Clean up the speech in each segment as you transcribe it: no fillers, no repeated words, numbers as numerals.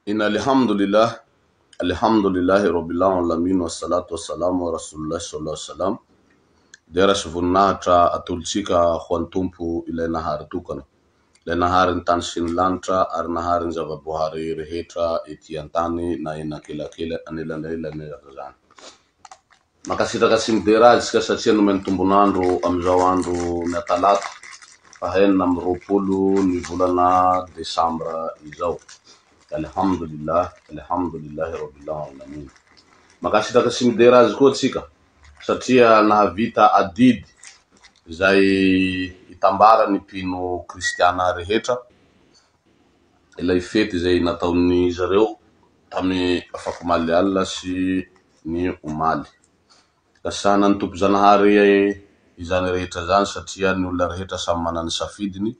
Inna alhamdulillah, alhamdulillahi rabbil alamin wassalatu wassalamu ala rasulillah sallallahu alaihi wasallam. Dera sy voninahitra atolotsika ho an'ny Tompo ilay Nahary tokana, ilay Nahary ny tany sy ny lanitra ary Nahary ny zava-boahary rehetra ety an-tany na eny ankelakela anelanelan'izany. Mankasitraka sy midera Azy isika satria nomeny tombon'andro amin'izao andro ny atalata faha 26 ny volana desambra izao. Alhamdulillah, Alhamdulillahi Rabbil Alamin. Mankasitraka sy midera Azy koa tsika satria nahavita adidy izay itambaran'ny mpino kristiana rehetra, ilay fety izay nataon'ny zareo tamin'ny afakomaly alina sy ny omaly. Lasana ny Tompo Zanahary izany rehetra izany satria ny olona rehetra samy manana ny safidiny,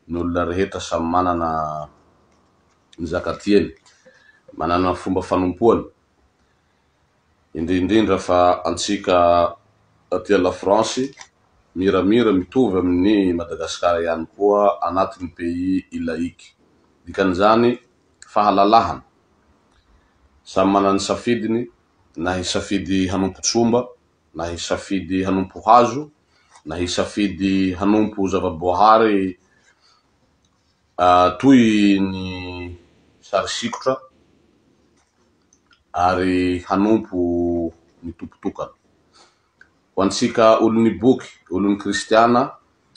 ny olona rehetra samy manana ny zaka tiany, manana ny fomba fanompoany, indrindrindra fa antsika aty la France miramira mitovy amin'ny Madagasikara ihany koa anatin'ny pays laïque. Dikan'izany fahalalahana. Samy manana ny safidiny na hisafidy hanompo tsomba, na hisafidy hanompo hazo, na hisafidy hanompo zava-boahary toy ny sary sikotra ary hanompo ny tompo tokana. Ho antsika olon'ny boky, olon'ny kristiana,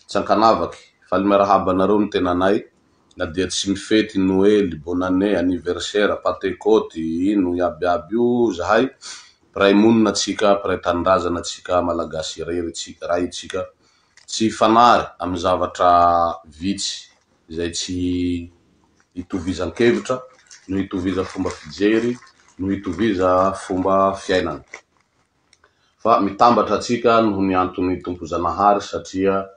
tsy ankanavaky, faly miarahaba anareo ny tenanay, na dia tsy mifety noely, bonne année, anniversaire, pantekoty, ino iaby iaby io zahay, mpiray monina tsika, mpiray tanindrazana tsika, malagasy irery tsika, ray tsika, tsy hifanary amin'ny zavatra vitsy izay tsy hitovizan-kevitra, no hitoviza fomba fijery, no hitoviza fomba fiainana. Fa mitambatra antsika noho ny antony Tompo Zanahary satria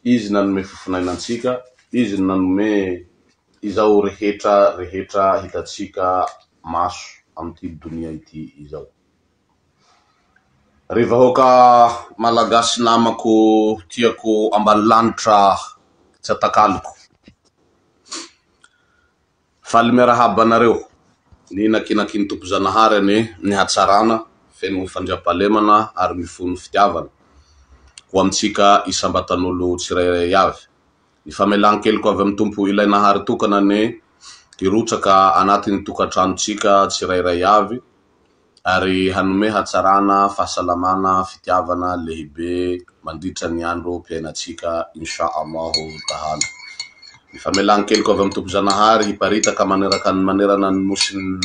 Izy nanome fofonaina antsika, Izy no nanome izao rehetra rehetra hitantsika maso amin'ity donia ity izao. Ry vahoaka Malagasy namako tiako ambany lanitra tsy atakaloko. Faly miarahaba anareo. Ny nakinakin'ny Tompo Zanahary anie ny hatsarana feno fandriampahalemana ary mifono fitiavana ho amintsika isam-batan'olo tsirairay avy. Ny famelan-keloka avy amin'ny Tompo Ilay Nahary Tokana anie hirotsaka anatin'ny tokantranontsika tsirairay avy ary hanome hatsarana, fahasalamana, fitiavana lehibe mandritra ny androm-piainantsika Insha Allahu Tahala. Ny famelan-keloka avy amin'ny Tompo Zanahary hiparitaka maneraka manerana ny nosin'i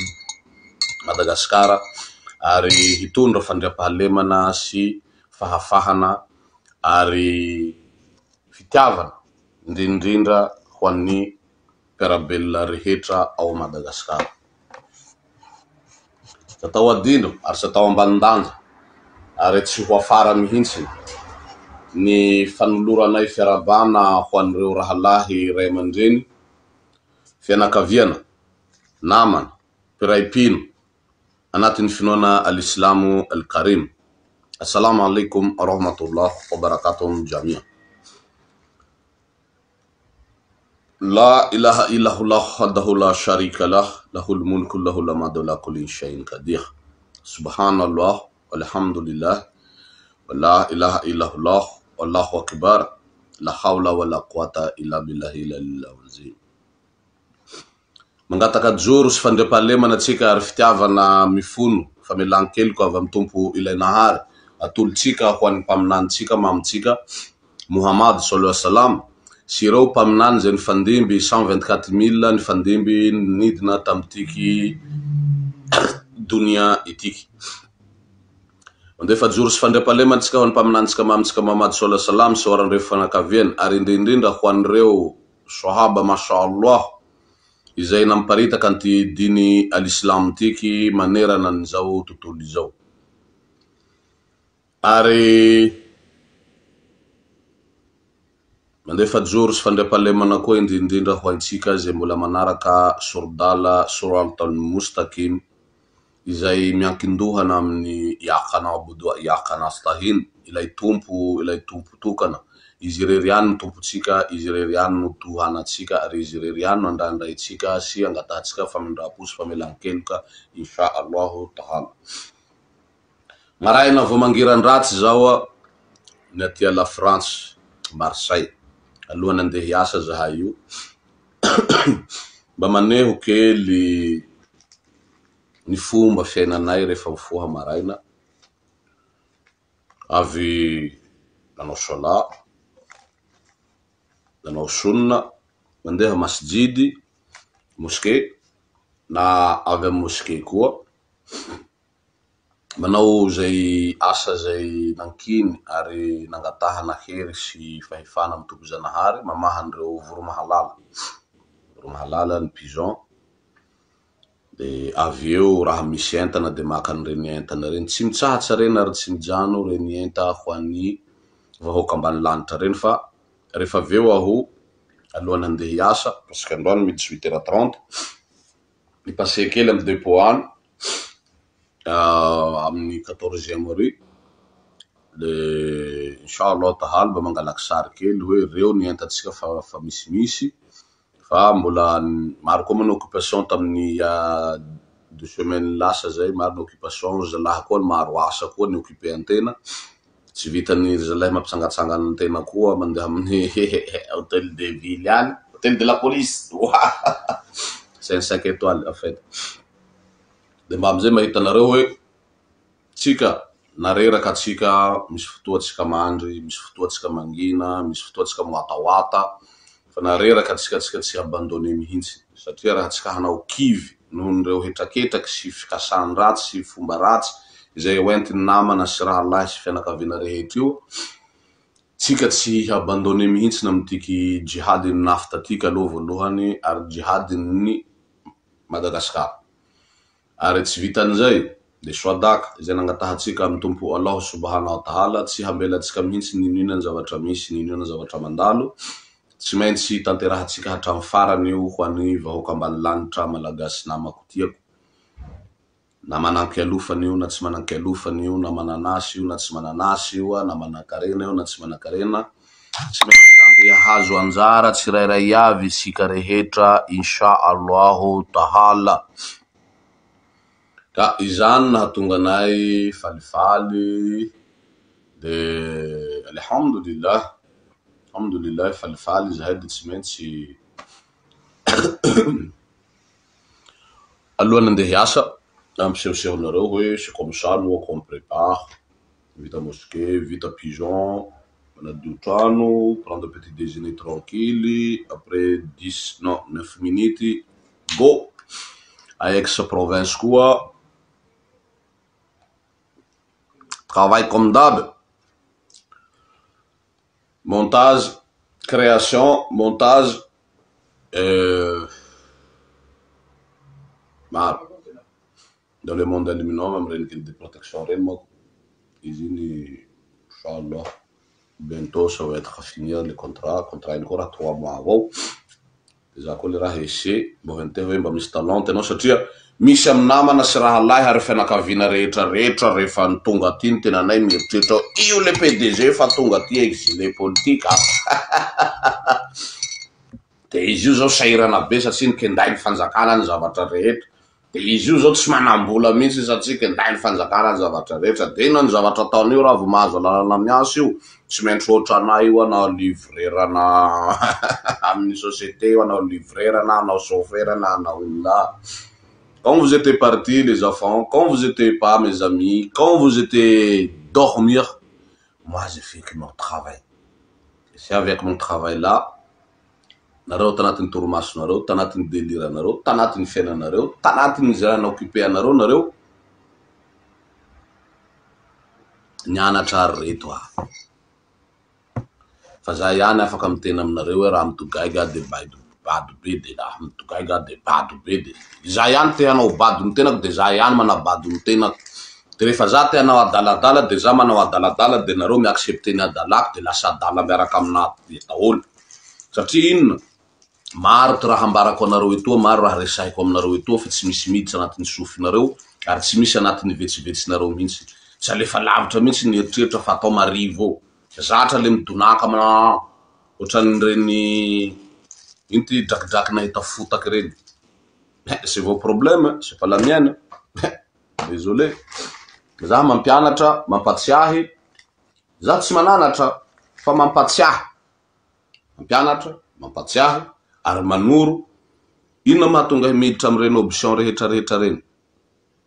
Madagasikara ary hitondra fandriampahalemana sy fahafahana ary fitiavana indrindrindra ho an'ny mpiara-belona rehetra ao Madagasikara. Tsy atao adino ary tsy atao ambanin-danja ary tsy ho afara mihitsy ny fanoloranay fiarahabana ho an'ireo rahalahy ray aman-dreny, fianakaviana, namana, mpiray mpino anatin'ny finoana al-Islamo al-Karim. Assalamo alaikum wa rahmatullah wa barakatuh jamia. La ilaha illallah wahdahu la sharika lah, lahul mulku lahul hamdu ala kulli shay'in qadir. Subhanallah walhamdulillah wa la ilaha illallah wallahu akbar la hawla wa la quwwata illa billahi al-aliyyil azim. Mangataka joro sy fandriampahalemana antsika ary fitiavana mifono famelan-keloka avy amin'ny Tompo Ilay Nahary atolotsika ho an'ny Mpaminanintsika mamintsika Mohamady Sallallahu Alaihi Wasallam sy ireo Mpaminany izay nifandimby 124 mille nifandimby nidina tamin'itiky donia itiky. Mandefa joro sy fandriampahalemana antsika ho an'ny Mpaminanintsika mamintsika Mohamady Sallallahu Alaihi Wasallam sy ho an'ireo fianakaviany ary indrindrindra ho an'ireo Sahaba Masha Allah izay nampiparitaka an'ity diny al-Islam tiky manerana an'izao tontolo izao. Ary mandefa joro sy fandriampahalemana koa indrindrindra ho antsika izay mbola manaraka sordala Surat al-Mustaqim izay miankin-dohana amin'ny Iyyaka na'budu wa iyyaka nasta'in, ilay Tompo, ilay Tompo tokana, Izy irery ihany no Tompontsika, Izy irery ihany no tohanantsika ary Izy irery ihany no andrandraintsika sy angatahantsika famindram-po sy famelan-keloka Insha Allahu Ta'ala. Maraina vao mangiran-dratsy izao ny aty la France, Marseille. Alohan'ny andeha hiasa zahay io, mba maneho kely ny fomba fiainanay rehefa mifoha maraina. Avy nanao Salat, nanao Sunna, mandeha masjidy, mosquée, na avy amin'ny mosquée koa. Manao izay asa izay nankiny ary nangatahana hery sy fahefana amin'ny Tompo Zanahary mamaha an'ireo voromahalala, voromahalala ny pigeon, dia avy eo raha misy entana dia maka an'ireny entana ireny, tsy mitsahatsa ireny ary tsy mijano ireny enta ho an'ny vahoaka ambanilanitra ireny fa rehefa avy eo aho alohan'ny handeha hiasa, parce que androany midi huit heures trente, mi-passer kely amin'ny depot any, amin'ny quatorzième rue, de inshallah tahala mba mangalaky sary kely hoe reo ny entantsika fa fa misimisy fa mbola maro koa moa ny occupation tamin'ny il y a deux semaines lasa zay, maro ny occupation, ry zalahy koa maro asa koa ni-occuper antena, tsy vitan'ny ry zalahy mampitsangatsangana antena koa mandeha amin'ny hotel de ville any, hotel de la police, c'est un cinq étoiles en fait. Dia mba amin'izay mahita anareo hoe tsika na reraka tsika, misy fotoa tsika mandry, misy fotoa tsika mangina, misy fotoa tsika miwatawata, fa na reraka tsika, tsika tsy abandonner mihitsy satria raha tsika hanao kivy nohon'ireo hetraketraky sy fikasan-dratsy sy fomba ratsy izay hoentin'ny namana sy rahalahy sy fianakaviana rehetra io, tsika tsy hi-abandonner mihitsy na amin'tiky jihadin'ny nafta tiky aloha voalohany ary jihadin'ny Madagasikara. Ary tsy vitan'izay, dia Swadaq, izay nangatahantsika amin'ny Tompo Allah Subhana wa Ta'ala tsy hamela antsika mihitsy n'inon'inona ny zavatra misy, n'inon'inona ny zavatra mandalo, tsy maintsy tanterahantsika hatramin'ny farany io ho an'ny vahoaka ambanilanitra Malagasy namako tiako. Na manan-kialofana io na tsy manan-kialofana io, na manan'asa io na tsy manan'asa io, na manan-karena io na tsy manan-karena, tsy maintsy samby hahazo anjara tsirairay avy isika rehetra Insha Allahu Tahala. Ka izany nahatonga anay falifaly de Alhamdulillah, Alhamdulillah falifaly izahay de tsy maintsy Alohan'ny andeha hiasa, ampisehoseho anareo hoe c'est comme ça nous qu'on prépare, vita mosquée, vita pigeon, manadio trano, prendre petit déjeuner tranquille, après dix non neuf minutes, go! À Aix province koa, travail comme d'hab, montage, création, montage, maro. Dans le monde aluminium amin'ireny grille de protection ireny manko izy iny inchallah bientôt ça va être finir le contrat, contrat iny koa raha trois mois avao. De za koa le raha essaie mba ho henteo hoe mba misy talent ianao satria misy amin'ny namana sy rahalahy ary fianakaviana rehetra rehetra rehefa ny tonga aty ny tenanay mieritreritra hoe io le PDG fa tonga aty exilé politique ah. De izy io zao sahirana be satria nikendain'ny fanjakana ny zavatra rehetra. De izy io zao tsy manam-bola mihitsy satria kendain'ny fanjakana ny zavatra rehetra. De inona ny zavatra ataon'io raha vao mahazo alalana miasa io? Tsy maintsy ohatranay io hanao livreur ana amin'ny société io, hanao livreur na hanao chauffeur na hanao inona. Quand vous étiez partis les enfants, quand vous étiez pas mes amis, quand vous étiez dormir, moi j'ai fait que mon travail. C'est avec mon travail là nareo tanatin'ny torimasonareo, tanatin'ny délire-nareo, tanatin'ny fiainanareo, tanatin'ny izay raha na-occuper anareo nareo, nianatra ary reto aho. Fa za ihany afaka miteny aminareo hoe raha mitogaiga de bado bado be de raha mitogaiga de bado be de za ihany te hanao bado ny tenako de za ihany manabado ny tenako. De rehefa za te hanao adaladala de za manao adaladala de nareo mi-accepter ny adalako de lasa adala miaraka aminahy be daholo. Satria inona? Maro ty raha ambarako anareo etoa, maro raha resahiko aminareo etoa fa tsy misy miditra anatin'ny sofinareo ary tsy misy anatin'ny vetsevetsinareo mihitsy. Tsy alefa lavitra mihitsy ny eritreritra fa atao marivo eo. Zatra le midonaka amina ohatran'ireny ino ty drakidraky nahita fotaka ireny. C'est vos problèmes, c'est pas la mienne. Désolé. Za mampianatra, mampatsiahy. Za tsy mananatra fa mampatsiahy. Mampianatra, mampatsiahy ary manoro. Inona mahatonga ahy miditra amin'ireny option rehetra rehetra ireny?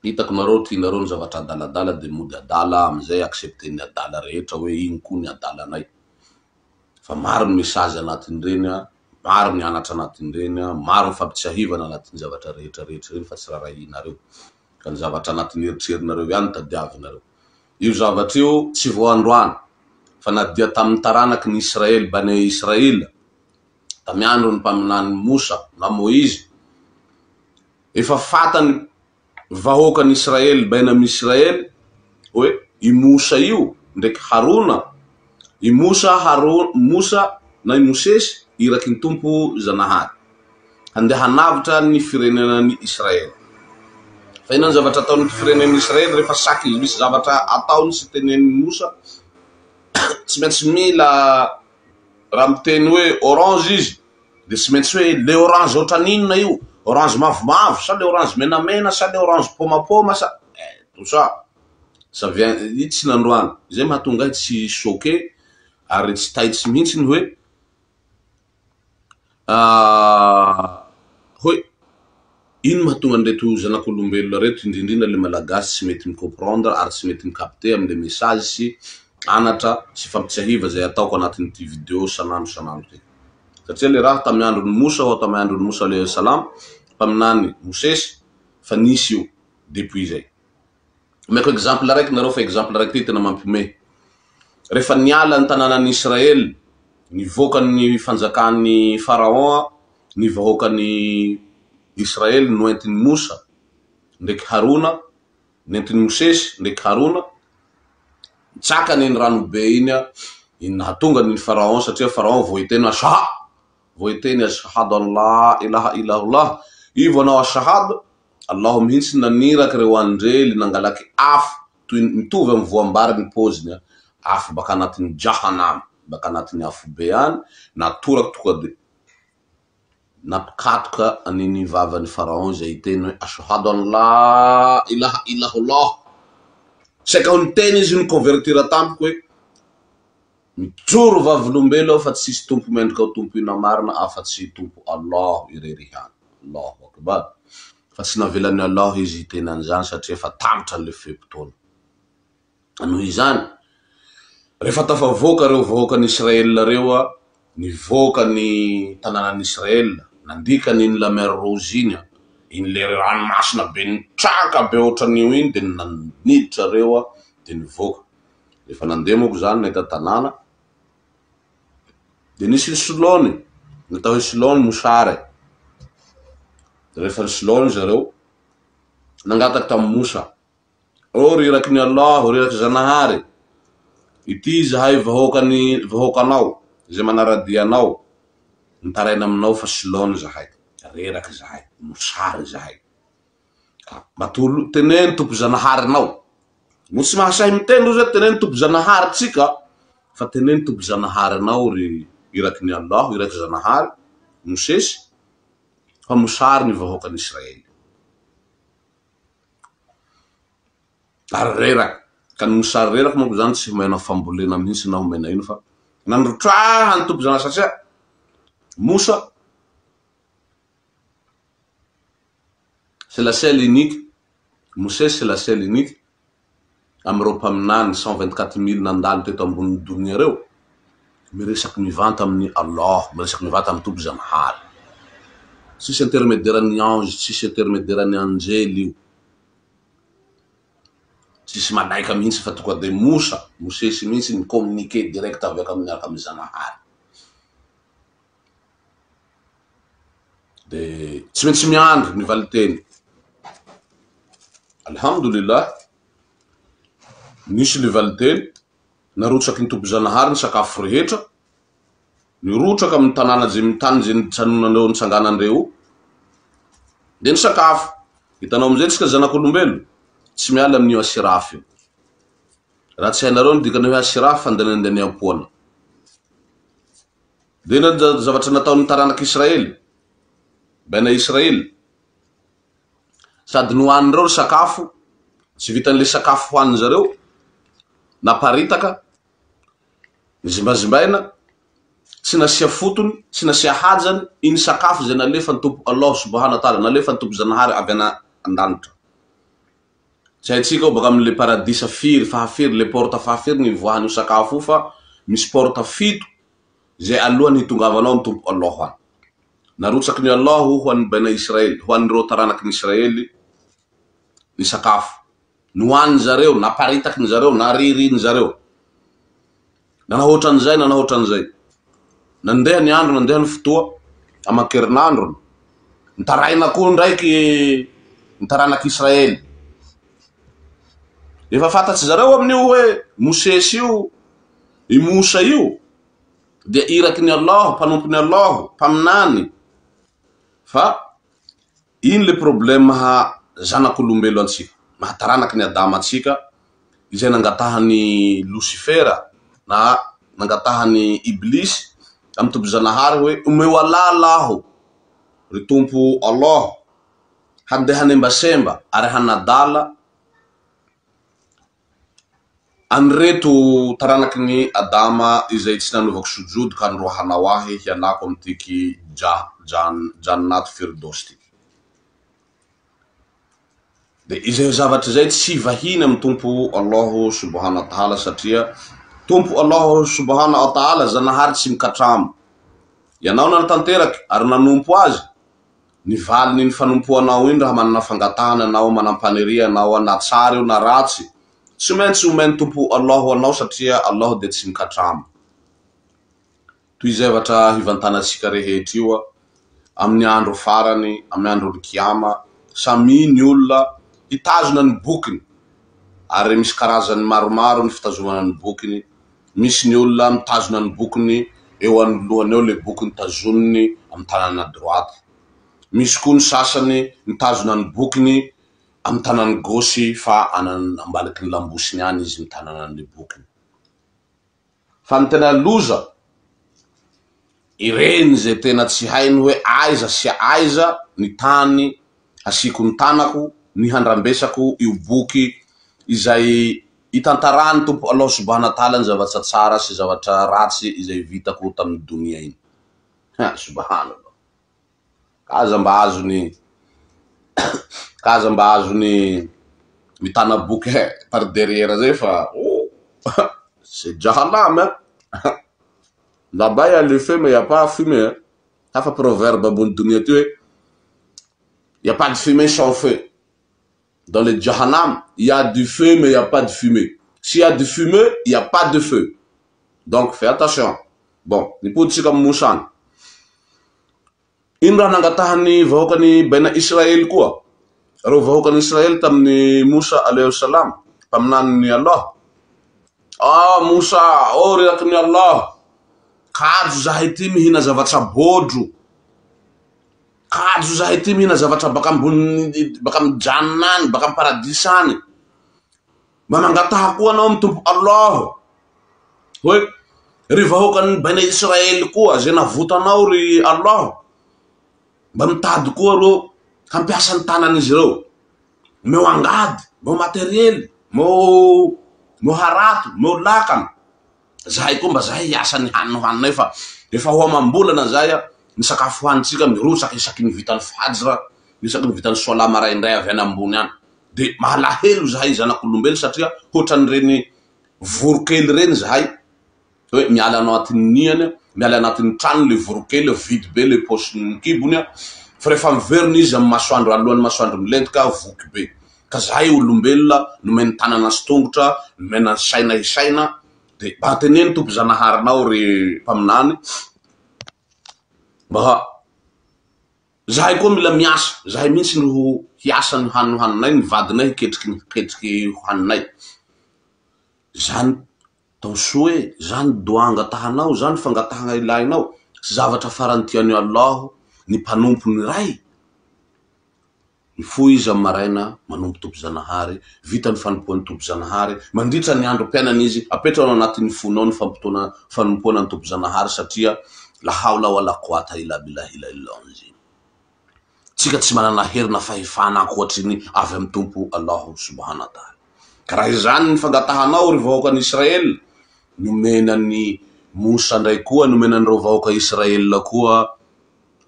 Hitako nareo tianareo ny zavatra adaladala dia mody adala amin'izay accepter-n'ny adala rehetra hoe iny koa ny adalanay. Fa maro ny message anatin'ireny an, maro ny anatra anatin'ireny an, maro ny fampitsiahivana anatin'ny zavatra rehetra rehetra ireny fa tsy rarahianareo. Fa ny zavatra anatin'ny eritrerinareo ihany no tadiavinareo. Io zavatra io tsy vao androany fa na dia tamin'ny taranaky ny Israely, Bane Israel, tamin'ny andron'ny mpaminany Mosa na Moizy, Efa fantany vahoakan'i Israely bainam Israely hoe i Mosa io ndraiky Harona, i Mosa Haro Mosa na i Mosesy iraky ny Tompo Zanahary handeha hanavotra ny firenenan'i Israely. Fa inona ny zavatra ataon'ny firenen'i Israely rehefa saky izy misy zavatra ataony sy tenenin'i Mosa? Tsy maintsy mila raha miteny hoe orange izy Dia tsy maintsy hoe le orange ohatran'inona io? Orange mavomavo sa le orange menamena sa le orange pômapôma sa eh tout ça ça vient io tsy nandroany. Izay mahatonga ahy tsy choqué ary tsy taitsy mihitsy ny hoe hoe ino mahatonga an'ireto zanak'olombelona ireto indrindrindra le malagasy tsy mety mi-comprendre ary tsy mety mi-capter amin'le message sy anatra sy fampitsiahiva izay ataoko anatin'ity vidéo san'andro san'andro ity. Satria le raha tamin'ny andron'i Mosa ao tamin'ny andron'i Mosa alayhi salam, mpaminany Mosesy, fa nisy io depuis zay. Omeko exemple raiky nareo fa exemple raiky ty tena mampiomehy. Rehefa niala ny tanànan'i Israel, nivoaka ny fanjakan'i Pharaon ny vahoakan'i Israel noentin'i Mosa ndraiky Harona, Nentin'i Mosesy ndraiky Harona nitsakana iny ranobe iny, iny nahatonga an'iny Pharaon satria Pharaon vao hiteny Asha! vao hiteny Ashhadu an la ilaha illallah, io vao hanao Ashhadu, Allah mihitsy naniraka ireo anjely nangalaky afo toy ny mitovy amin'ny voam-bary ny paoziny, afo baka anatin'ny Jahannam, baka anatin'ny afobe any, natoraka tonga dia. Nampikatoka an'iny vavan'i Pharaon izay hiteny hoe, Ashhadu an la ilaha illallah. Saika ho niteny izy ni-convertir tampoka hoe, Mijoro vavolombelo aho fa tsisy tompo mendrika ho tompoina marina afa-tsy Tompo Allah irery ihany. Allahu Akbar. Fa tsy navelan'i Allah izy hiteny an'izany satria efa tapitra ilay fe-potoana. Noho izany, rehefa tafavoaka ireo vahoakan'i Israel ireo, nivoaka ny tanànan'i Israel, nandika an'iny la mer Rouge iny, iny le ranomasina be nitraka be ohatran'io iny, dia niditra ireo dia nivoaka. Rehefa nandeha manko izany nahita tanàna, dia nisy ny Silôny, ny atao hoe Silôny mosary. Rehefa nisilôny zareo, nangataka tamin'i Mosa, Ô ry iraky ny Allah, ry iraky Zanahary, ity izahay vahoakan'ny vahoakanao izay manara-dia anao, mitaraina aminao fa silon izahay, reraka izahay, mosary izahay. Ka mba tolo, teneno Tompo Zanaharinao. Moa tsy mahasahy miteny rozy hoe teneno Tompo Zanaharintsika, fa teneno Tompo Zanaharinao ry iraky ny Allah, iraky Zanahary, Mosesy, fa mosary ny vahoakan'Israely. Ary reraka. Ka ny mosary reraka manko zany tsy homena fambolena mihitsy na homena ino fa nandrotrahan'ny Tompo Zanahary satria Mosa c'est la seule unique, Mosesy c'est la seule unique amin'ireo mpaminany 124 000 nandalo teto ambonin'ny donia ireo, miresaky mivanta amin'i Allah, miresaky mivanta amin'ny Tompo Zanahary. Tsisy intermediaire ny ange, tsisy intermediaire ny anjely io. Tsisy malaika mihitsy fa tonga dia Mosa, Mosesy mihitsy mi-communiquer direct avec miaraka amin'i Zanahary. Dia tsy maintsy miandry ny valinteny. Alhamdulillah, nisy ny valinteny, narotsaky ny Tompo Zanahary ny sakafo rehetra, nirotsaka amin'ny tanàna izay tany izay nijanonan'ireo nitsanganan'ireo, dia ny sakafo. Hitanao amin'izay tsika zanak'olombelo, tsy miala amin'io asirafy io. Raha tsy hainareo ny dikan'ny hoe asiraf, fandanindaniam-poana. Dia inona ny zavatra nataon'ny taranak'Israely? Bena Israely. Sady nohanin'ireo ny sakafo, tsy vitan'ilay sakafo hohanin-dry zareo, naparitaka, nozimbazimbaina, tsy nasia fotony, tsy nasia hajany iny sakafo izay nalefan'ny Tompo Allah Subhana wa Ta'ala, nalefan'ny Tompo Zanahary avy any an-danitra. Tsy haintsika ao baka amin'ilay paradisa firy, fahafiry, ilay porte fahafiry no ivoahan'io sakafo io fa misy porte fito izay alohan'ny hitongavanao amin'ny Tompo Allah any. Narotsaky ny Allah ho an'ny Bena Israely, ho an'ireo taranaky ny Israely ny sakafo. Nohanin zareo, naparitaky ny zareo, naririany zareo. Nanao ohatran'izay, nanao ohatran'izay. Nandeha ny andro, nandeha ny fotoa, aman-kerinandrony. Nitaraina koa ndraiky ny taranak'Israely. Efa fantatry zareo amin'io hoe Mosesy io, i Mosa io dia iraky ny Allah, mpanompon'i Allah, mpaminany. Fa Iny le problème maha zanak'olombelo antsika, maha taranaky ny Adama antsika, izay nangatahan'i Losifera na nangatahan'i Iblisy tamin'ny Tompo Zanahary hoe omeo alala aho ry Tompo Allah handeha hanembasemba ary hanadala An'ireto taranaky ny Adama izay tsy nanovako sujud ka noroahanao ahy hialako amin'tiky Jannat Firdaus tiky. Dia izay zavatra izay tsy vahiny amin'ny Tompo Allahu Subhana wa Ta'ala satria Tompo Allahu Subhana wa Ta'ala Zanahary tsy mikatramo. Ianao nanatanteraky ary nanompo Azy Ny valin'iny fanompoanao iny raha manana fangatahana ianao, manam-paniriana ianao, na tsara io na ratsy, tsy maintsy omen'ny Tompo Allah ho anao satria Allah dia tsy mikatramo. Toy izay zavatra hivantanantsika rehetra io amin'ny andro farany, amin'ny andron'ny Kiama, samia ny olona hitazona ny bokiny, ary misy karazany maromaro ny fitazomana ny bokiny, Misy ny olona mitazona ny bokiny eo anoloany eo le bokiny tazoniny amin'ny tanana droite. Misy koa ny sasany mitazona ny bokiny amin'ny tanany gauche fa any ambaliky ny lambosiny any izy mitanana an'le bokiny. Fa ny tena loza, ireny izay tena tsy hainy hoe aiza sy aiza ny tany hasiako ny tanako, ny handrambesako io boky izay Itantaran'ny Tompo Allah Subhana Ta'ala ny zavatra tsara sy zavatra ratsy izay vitako tamin'ny donia iny. Ha, Subhanallah. Ka aza mba azony, ka aza mba azony mitana boky par derrière zay fa oh, c'est jahanam hein. Là-bas il y a le feu mais il y a pas fumée hein. Hafa proverbe ambony donia ty hoe, il y a pas de fumée sans feu. Dans le Jahannam, il y a du feu mais il y a pas de fumée. S'il y a du fumée, il y a pas de feu. Donc fais attention. Bon, nipoditsika amin'i Moussa any. Ino raha nangatahan'ny vahoakan'i Baina Israely koa? Ireo vahoakan'i Israely tamin'i Moussa alayhi salam, mpaminanin'i Allah. Ah Moussa, oh ry irakin'i Allah, kajo zahay ty mihina zavatra bôdro. Kajo zahay ty mihina zavatra baka ambony baka amin'ny Jannah any, baka amin'ny paradisa any. Mba mangataha koa anao amin'ny Tompo Allah hoe ry vahoakan'ny Bani Israël koa zay navotanao ry Allah, mba mitady koa reo hampiasa ny tanan'izy ireo. Omeo angady, omeo materiely, omeo omeo harato, omeo lakana. Zahay koa mba zahay hiasa ny hanina hohaninay fa efa ho amam-bolana zay ny sakafo hohanintsika mirotsaka isaky ny vitan'ny fajr, isaky ny vitan'ny solat maraindray avy any ambony any. De malahelo zahay zanak'olombelo satria hoatran'ireny voronkely ireny zahay hoe miala anatin'ny nihany, miala anatin'ny tranony le voronkely, vide be le paosin'ny kibony fa rehefa miverina izy amin'ny masoandro alohan'ny masoandro milentika voky be. Ka zahay olombelona nomeny tanana sy tongotra, nomena ny saina hisaina, de mba teneno Tompo Zanaharinao ry mpaminany mba zahay koa mila miasa, zahay mihitsy no ho hiasa ny haniny hohaninay, ny vadinay hiketriky ny hiketriky hohaninay. Zany atao soa e, zany doa angatahanao, zany fangatahana ilainao, zavatra farany tian'i Allah ny mpanompony iray. Mifoha izy amin'ny maraina, manompo Tompo Zanahary, vita ny fanompoan'ny Tompo Zanahary, mandritra ny androm-piainana izy, apetrao ao anatin'ny fonao ny fampotoana fanompoana ny Tompo Zanahary satria la hawla wa la quwata illa billahil aliyil azim. Tsika tsy manana hery na fahefana ankoatry ny avy amin'ny Tompo Allahu subhana wa ta'ala. Ka raha izany ny fangatahanao ry vahoakan'i Israel, nomena an'i Mosa indray koa, nomena an'ireo vahoaka Israel koa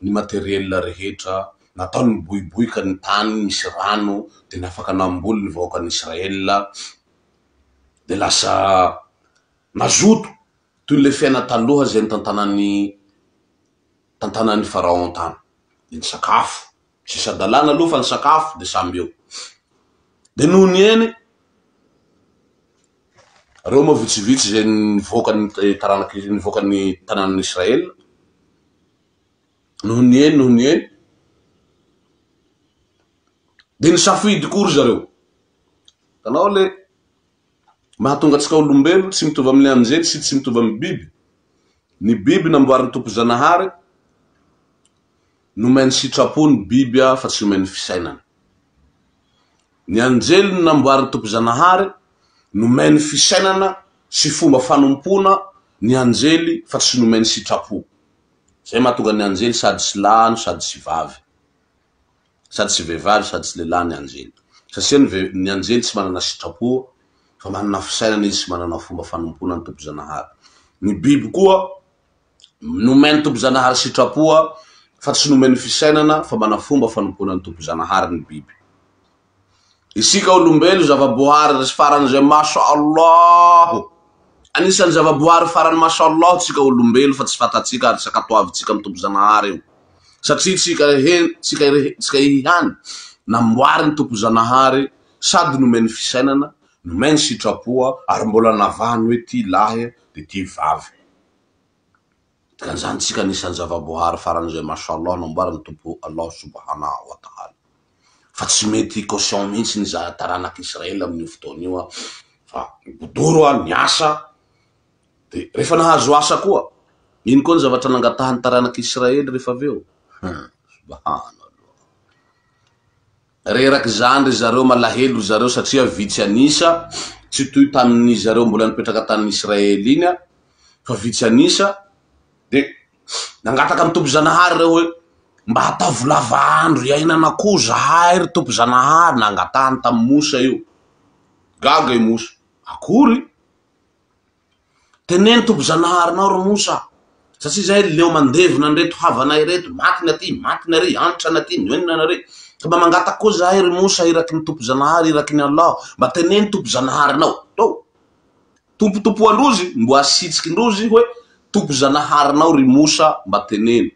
ny materiel rehetra, nataony niboiboika ny tany misy rano dia nafaka namboly ny vahoakan'i Israel dia lasa nazoto toy ilay fiainana taloha izay nitantanan'ny tantanan'ny Pharaon tany, dia nisakafo, tsisy hadalana aloha fa nisakafo dia samby eo. Dia noho ny eny, reo moa vitsivitsy izay nivoaka ny taranaky nivoaka ny tanànan'i Israel, Noho ny eny, noho ny eny. Dia nisafidy koa ry zareo. Hitanao le mahatonga antsika olombelo tsy mitovy amin'ny anjely sy tsy mitovy amin'ny biby. Ny biby namboarin'ny Tompo Zanahary, nomeny sitrapo ny biby fa tsy nomeny fisainana. Ny anjely namboarin'ny Tompo Zanahary, nomeny fisainana sy fomba fanompoana ny anjely fa tsy nomeny sitrapo. Zay mahatonga ny anjely sady tsy lahy no sady tsy vavy. Sady tsy vehivavy sady tsy lehilahy ny anjely. Satria ny ve- ny anjely tsy manana sitrapo fa manana fisainana izy sy manana fomba fanompoana ny Tompo Zanahary. Ny biby koa nomen'ny Tompo Zanahary sitrapo fa tsy nomeny fisainana fa mana fomba fanompoana ny Tompo Zanahary ny biby. Isika olombelo zavaboahary faran'izay mashallah. Anisan'ny zavaboahary farany mashallah tsika olombelo fa tsy fantatsika ary tsy ankatoavintsika amin'ny Tompo Zanahary io. Satria tsika rehe tsika rehe tsika ihany namboarin'ny Tompo Zanahary sady nomeny fisainana, nomeny sitrapoa ary mbola navahany hoe ty lahy de ty vavy. Dikan'izany tsika anisan'ny zavaboahary faran'izay mashallah namboarin'ny Tompo Allah subhana wa ta'ala. Fa tsy mety caution mihitsy ny za taranak'i Israel amin'io fotoana io an, fa nibodoro aho niasa, de rehefa nahazo asa koa, ino koa ny zavatra nangatahan'ny taranak'i Israely rehefa avy eo? Hum, subhanallah. Reraka izany ry zareo, malahelo ry zareo satria vitsy an'isa, tsy toy tamin'ny zareo mbola nipetraka tany Israely iny an, fa vitsy an'isa, de nangataka amin'ny Tompo Zanahary reo hoe, mba ataovy lava andro iainana koa zahay ry Tompo Zanahary, nangatahany tamin'i Mosa io, gaga i Mosa, akory? Teneno Tompo Zanaharinao ry Mosa, satria zahay leo mandevona an'ireto havanay ireto, maty ny aty, maty ny ary, antitra ny aty, noenina ny ary. Ka mba mangataka koa zahay ry Mosa, iraky ny Tompo Zanahary, iraky ny Allah, mba teneno Tompo Zanaharinao. Tô! Tompotompoan-drozy, mbo asitsikin-drozy hoe, Tompo Zanaharinao ry Mosa, mba teneno,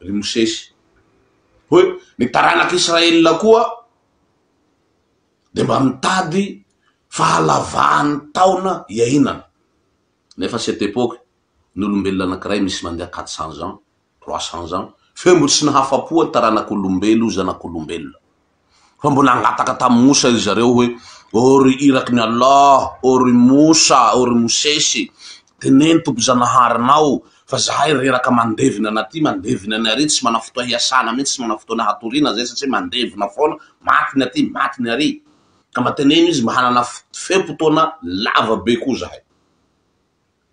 ry Mosesy, hoe, ny taranak'Israel koa, dia mba mitady fahalavan'ny taona iainana. Nefa cette époque, ny olombelona anankiray misy mandeha 400 ans, 300 ans, feo mbo tsy nahafapo ny taranak'olombelo zanak'olombelona. Fa mbo nangataka tamin'i Mosa ry zareo hoe, ô ry iraky ny Allah, ô ry Mosa, ô ry Mosesy, teneno Tompo Zanaharinao fa zahay reraka mandevina an'aty, mandevina ny ary, tsy mana fotoa hiasana mihitsy, tsy mana fotoana hatoriana zay satria mandevina foana, Maty ny aty, maty ny ary. Ka mba teneno izy mba hanana fe-potoana lava be koa zahay.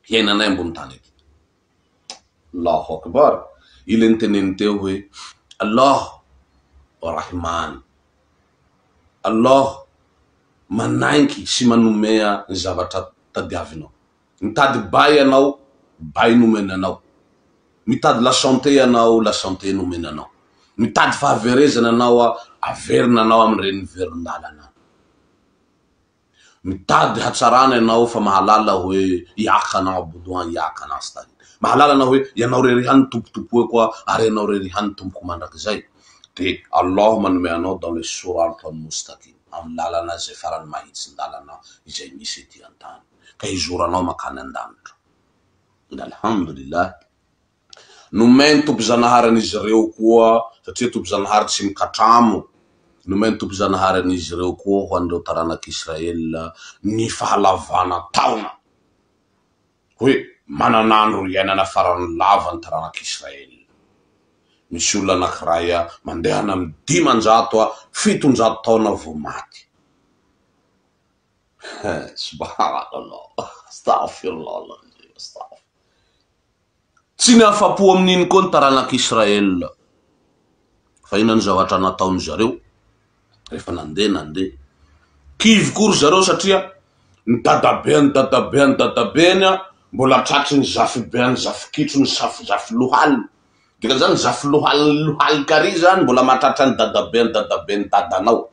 Hiainanay ambony tany eto. Allahu Akbar. Ilay niteneniny teo hoe, Allah Rahman. Allah manainky sy manomea ny zavatra tadiavinao. Mitady bay ianao, bay nomena anao. Mitady la santé ianao, la santé nomena anao. Mitady fahaverezana anao, averina anao amin'ireny verin-dalana. Mitady hatsarana ianao fa mahalala hoe iaka na'budu wa iaka nasta'in. Mahalala anao hoe ianao irery ihany no tompotompoeko ary ianao irery ihany no tompoko mandrakizay. Dia Allah manome anao dans le sourate al-mustaqim, amin'ny lalana izay farany mahitsin-dalana izay misy ety an-tany. Ka hizoranao mankany an-danitra. Alhamdulillah. Nomen'ny Tompo Zanahary an'izy ireo koa, satria Tompo Zanahary tsy mikatramo, nomen'ny Tompo Zanahary an'izy ireo koa ho an'ireo taranak'Israel ny fahalavana taona, hoe manana andro iainana farany lava ny taranak'Israel. Misy olona anankiray mandehana amin'ny 500 a 700 taona vao maty. Subhanallah, astaghfirullah al-azim, astaghfirullah. Tsy ny afa-po amin'iny koa ny taranak'Israel. Fa inona no zavatra nataon-dry zareo rehefa nandeha nandeha? Kivy koa ry zareo satria ny dadabean'ny dadabean'ny dadabeany mbola tratry ny zafibean'ny zafikitro ny zafilohaliny. Dikan'izany zafilohaliny lohalika ary izany mbola mahatratra ny dadabean'ny dadaben'ny dadanao.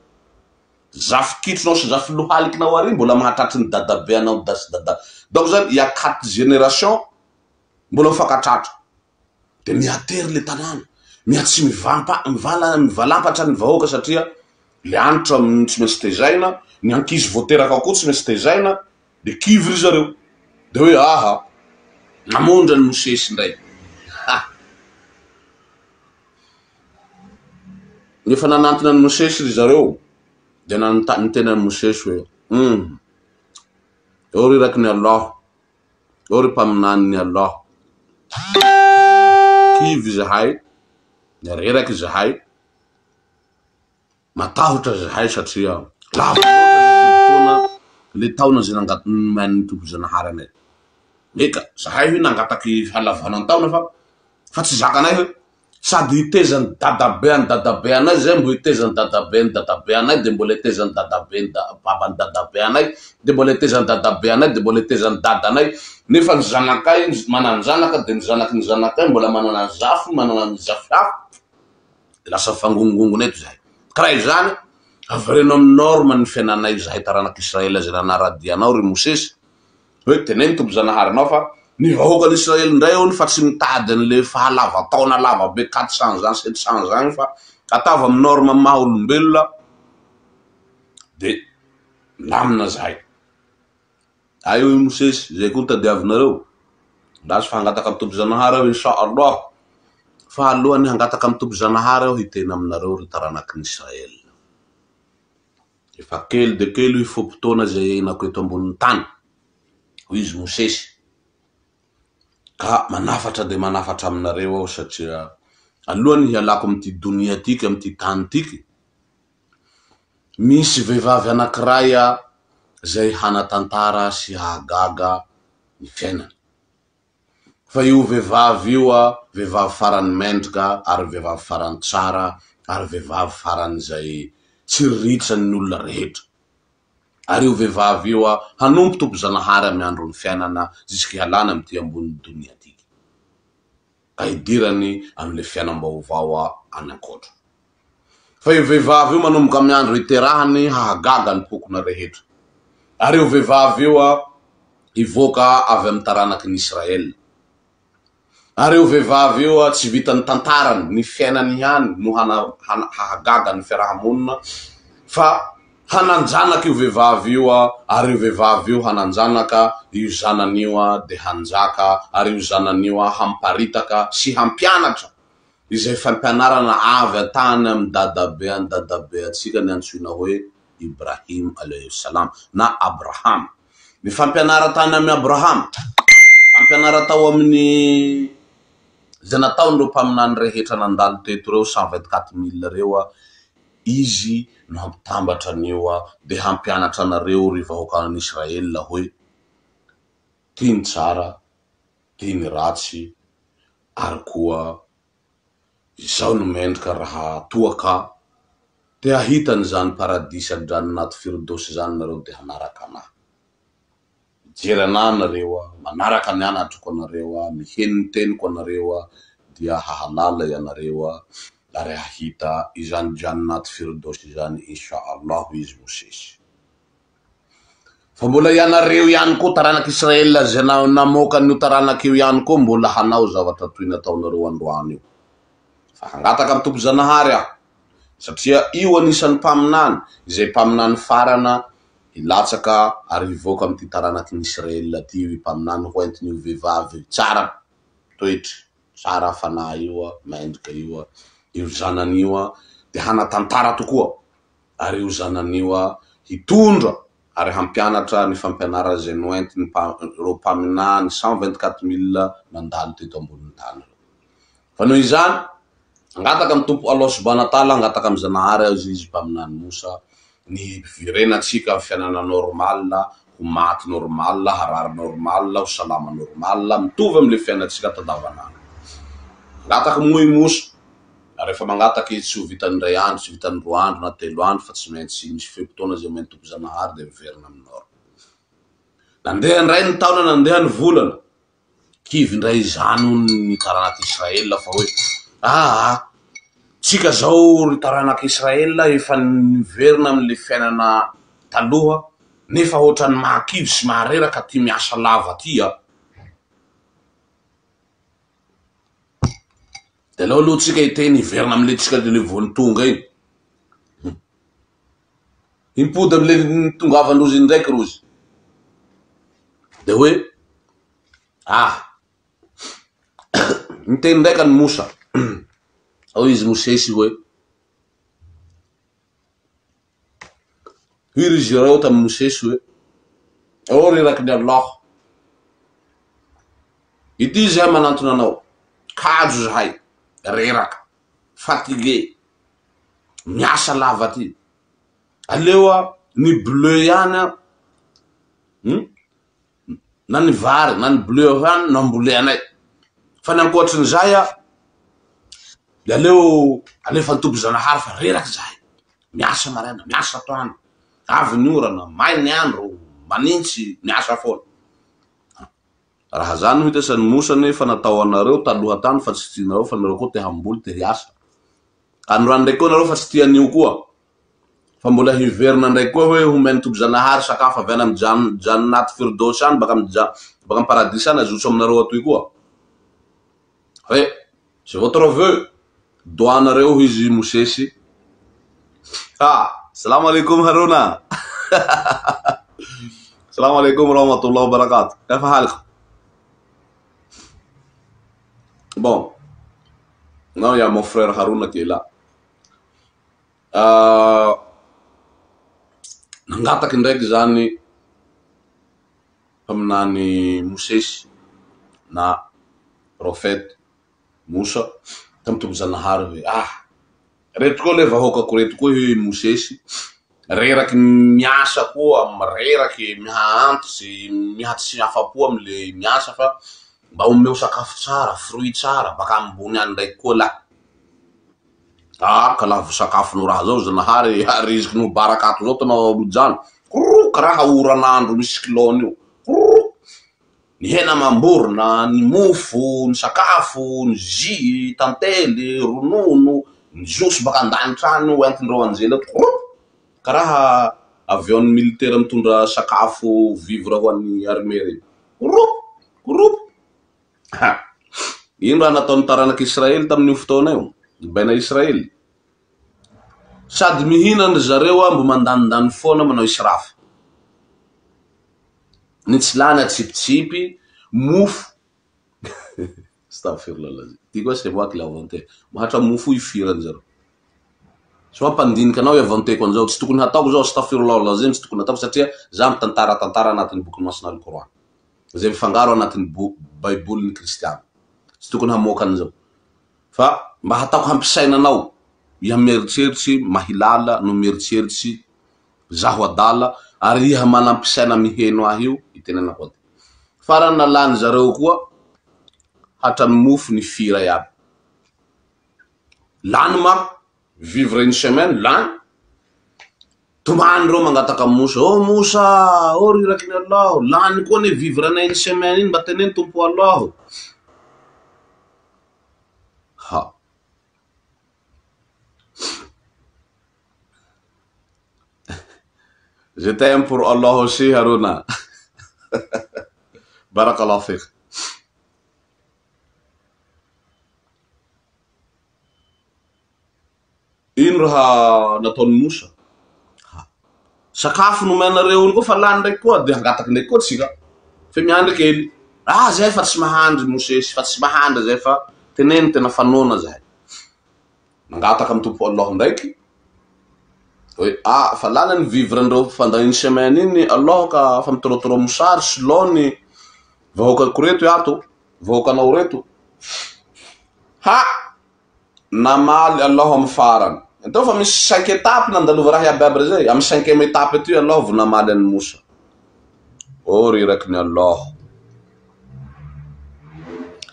Zafikitronao sy zafilohalikinao ary mbola mahatratry ny dadabeanao sy dada. Donc zany il y a quatre générations mbola mifankatratra. De mihatery le tanàna, miha tsy mivampa mivala mivalampatra ny vahoaka satria le anitra tsy maintsy tezaina, ny ankizy vao teraka koa tsy maintsy tezaina, de kivy ry zareo. De hoe aha, namondra an'i Mosesy indray. Ha! Rehefa nanantona an'i Mosesy ry zareo, dia nanontany niteny an'i Mosesy hoe, Hum! Ô ry iraky ny Allah, ô ry mpaminanin'i Allah, kivy izahay, reraka izahay, Matahotra izahay satria lava loatra ilay fe-potoana, ilay taona izay nangatahan'ny Tompo Zanahary anay. Eka, izahay hoy nangataky halavana ny taona fa fa tsy zakanay hoe sady hitezan'ny dadabean'ny dadabeanay izay mbo hitezan'ny dadaben'ny dadabeanay dia mbola hitezan'ny dadaben'ny baban'ny dadabeanay dia mbola hitezan'ny dadabeanay dia mbola hitezan'ny dadanay nefa ny zanakay manan-janaka dia ny zanaky ny zanakay mbola manana ny zafiny manana ny zafy hafa. Dia lasa mifangongongona eto izahay. Ka raha izany, avereno amin'ny norme ny fiainanay izahay taranak'Israel izay nanara-dia anao ry Mosesy, hoe teneno Tompo Zanaharinao fa ny vahoakan'Israely indray hono fa tsy mitady an'ilay fahalavan-taona lava be 400 ans, 700 ans fa ataovy amin'ny norme maha olombelona dia milamina izahay. Hay hoy Mosesy, izay koa no tadiavinareo? Andraso fa hangataka amin'ny Tompo Zanahary aho Insha Allah. Fa alohan'ny hangataka amin'ny Tompo Zanahary aho hiteny aminareo ry taranaky ny Israel. Efa kely dia kely hoy fe-potoana izay iainako eto ambonin'ny tany, hoy izy Mosesy. Ka manafatra dia manafatra aminareo aho satria alohan'ny hialako amin'ity donia tiky, amin'ity tany tiky, Misy vehivavy anankiray izay hanatantara sy hahagaga ny fiainany. Fa io vehivavy io vehivavy farany mendrika ary vehivavy farany tsara ary vehivavy faran'izay tsiriritra ny olona rehetra. Ary io vehivavy io hanompo Tompo Zanahary amin'ny andron'ny fiainana jusque hialana amin'ity ambonin'ny donia ity. Ka hidirany amin'ilay fiainam-baovao any ankoatra. Fa io vehivavy io manomboka amin'ny andro iterahany hahagaga ny pokona rehetra. Ary io vehivavy io hivoaka avy amin'ny taranaky ny Israel. Ary io vehivavy io tsy vitan'ny tantarany, ny fiainany ihany no hahagaga ny fiaraha-monina, fa hanan-janaka io vehivavy io, ary io vehivavy io hanan-janaka, io zanany io dia hanjaka, ary io zanany io hamparitaka sy hampianatra izay fampianarana avy an-tany amin'ny dadabe an'ny dadabe antsika ny antsoina hoe Ibrahim alayhi salam na Abrahama. Ny fampianara tany amin'i Abrahama, ny fampianara tao amin'ny izay nataon'ireo mpaminany rehetra nandalo teto ireo 124 mille ireo, izy no hampitambatra an'io dia hampianatra anareo ry vahoakan'Israel hoe tia ny tsara, tia ny ratsy, ary koa izao no mendrika raha toa ka te hahita an'izany paradisa Jannat Firdaus izany nareo dia hanaraka anah. Mijery anah nareo, manaraka ny anatriko anareo, miheno ny teniko anareo dia hahalala ianareo ary hahita izany Jannat Firdaus izany Insha Allah hoy izy Mosesy. Fa mbola ianareo ihany koa, taranak'Israel izay namoaka an'io taranaka io ihany koa, mbola hanao zavatra toy ny ataonareo androany io. Fa hangataka amin'ny Tompo Zanahary aho, satria io anisan'ny mpaminany, izay mpaminany farana hilatsaka ary hivoaka amin'ity taranaky ny Israel ity io mpaminany ho entin'io vehivavy tsara toetra, tsara fanahy io, mendrika io, io zanany io, dia hanatantara tokoa. ary io zanany io hitondra ary hampianatra ny fampianarana izay noentiny ireo mpaminany 124 mille nandalo teto ambonin'ny tany ireo. Fa noho izany, Hangataka amin'ny Tompo Allah Subhana Ta'ala, hangataka amin'i Zanahary azy izy Mpaminany Mosa, ny hiverenantsika amin'ny fiainana normal, ho maty normal, harary normal, ho salama normal, mitovy amin'ilay fiainantsika tandavanandro. Hangataka moa i Mosa, ary rehefa mangataka izy tsy ho vitan'ny indray andro, tsy vitan'ny roa andro na telo andro fa tsy maintsy misy fe-potoana izay omen'ny Tompo Zanahary dia miverina amin'ny norme. Nandeha indray ny taona, nandeha ny volana. Kivy indray izany hono ny taranak'i Israel fa hoe, Aa, tsika zao ry taranak'i Israel efa niverina amin'ilay fiainana taloha nefa ohatran'ny mahakivy sy mahareraka ty miasa lava ty a! Dia aleo aloha tsika hiteny hiverina amin'ilay tsika ilay vao nitonga iny. Himpody amin'ilay nitongavan-drozy indraiky rozy. Dia hoe, ah, niteny ndraika ny Mosa, hoy izy Mosesy hoe, hoy ry zareo tamin'i Mosesy hoe, ô ry iraky ny Allah, ity izahay manantona anao, kajo izahay, reraka, fatigué, miasa lava aty, aleo ny bleu ihany an, hum, na ny vary na ny bleu ihany no amboleanay, fa ny ankoatrin'izay an, de aleo alefan'ny Tompo Zanahary fa reraka izahay, miasa maraina, miasa atoandro, avy ny orana, may ny andro, manintsy, miasa foana. Raha zany no hita sa ny mosa anie efa natao anareo taloha tany fa tsy tianareo fa nareo koa te hamboly te hiasa. Androany ndraiky koa nareo fa tsy tia an'io koa. Fa mbola hiverina ndraiky koa hoe homen'ny Tompo Zanahary sakafo avy any amin'ny jan Jannat Firdaus any baka amin'ny ja baka amin'ny paradisa any azotso aminareo atoy koa. Hoe c'est votre vœu. Doanareo hoy izy Mosesy. Ah, salam alaikum Haruna. Salam alaikum warahmatullahi wabarakatuh. Kaifa halka? Bon. Non, il y a mon frère Haruna qui est là. Euh, nangataky ndraiky zany mpaminany Mosesy na prophète Mosa tamin'ny Tompo Zanahary hoe, Ah! Reto koa le vahoakako reto koa hoy i Mosesy, reraky ny miasa koa, reraky miha-antitsy, miha-tsy afa-po amle miasa fa mba omeo sakafo tsara, fruit tsara baka ambony any ndraiky koa lahy. Ah! Ka laha vo sakafonao raha zao Zanahary riziky no barakato zao tanao mijano, korok raha oran'andro misy cyclone io, korok. Ny hena amam-borona, ny mofo, ny sakafo, ny jus, tantely, ronono, ny josy baka an-danitra any hoentin'ireo anjely eto, koropo! Karaha avion militaire mitondra sakafo vivre ho an'ny armée reny. Koropo! Koropo! Ha! Ino raha nataon'ny taranak'Israely tamin'io fotoana io? Ny baina Israely? Sady mihinana ry zareo mbo mandanindany foana manao israf. Ny tsy lany atsipitsipy mofo Astaghfirullah lazim. Ty koa c'est moi qui l'ai inventé. Mahatra mofo io firany zareo. Tsy hoa mpandinika anao inventeko an'izao. Tsy tokony hataoko zao astaghfirullah lazim tsy tokony hataoko satria za mitantara tantara anatin'ny boky masina al-Quran. Izay mifangaro anatin'ny bo baibolin'ny kristiana. Tsy tokony hamoaka an'izao. Fa mba hataoko hampisaina anao, iha mieritseritsy mahilala no mieritseritsy zaho adala ary iha manampisaina miheno ahy io itenenako aty. Farany nalany zareo koa hatrany mofo ny fira iaby. Lany manko, vivre une semaine lany. Tomany reo mangataka amin'i Mosa, oh Mosa, oh ry irakin'i Allah, lany koa anie vivre anay iny semaine iny, mba teneno Tompo Allah. Ha. Je t'aime pour Allah aussi Haruna. Barakallahu fik. Ino raha nataon'i Mosa? Sakafo nomenareo iny koa fa lany ndraiky koa dia hangataky ndraiky koa tsika. Fe miandry kely. Ah zay fa tsy mahandry Mosesy, fa tsy mahandry zay fa teneno tena fa noana zahay. Nangataka amin'ny Tompo Allah ndraiky hoe ah fa lany ny vivre ndreo pendant une semaine iny Allah ka fa mitorotoro mosary sy laony vahoakako reto ato, vahoakanao reto. Ha! Namaly Allah amin'ny farany. Hitanao fa misy cinq étapes nandalova raha iaby iaby rezay. Amin'ny cinquième étape aty Allah vao namaly an'i Moussa. Oh ry iraky ny Allah,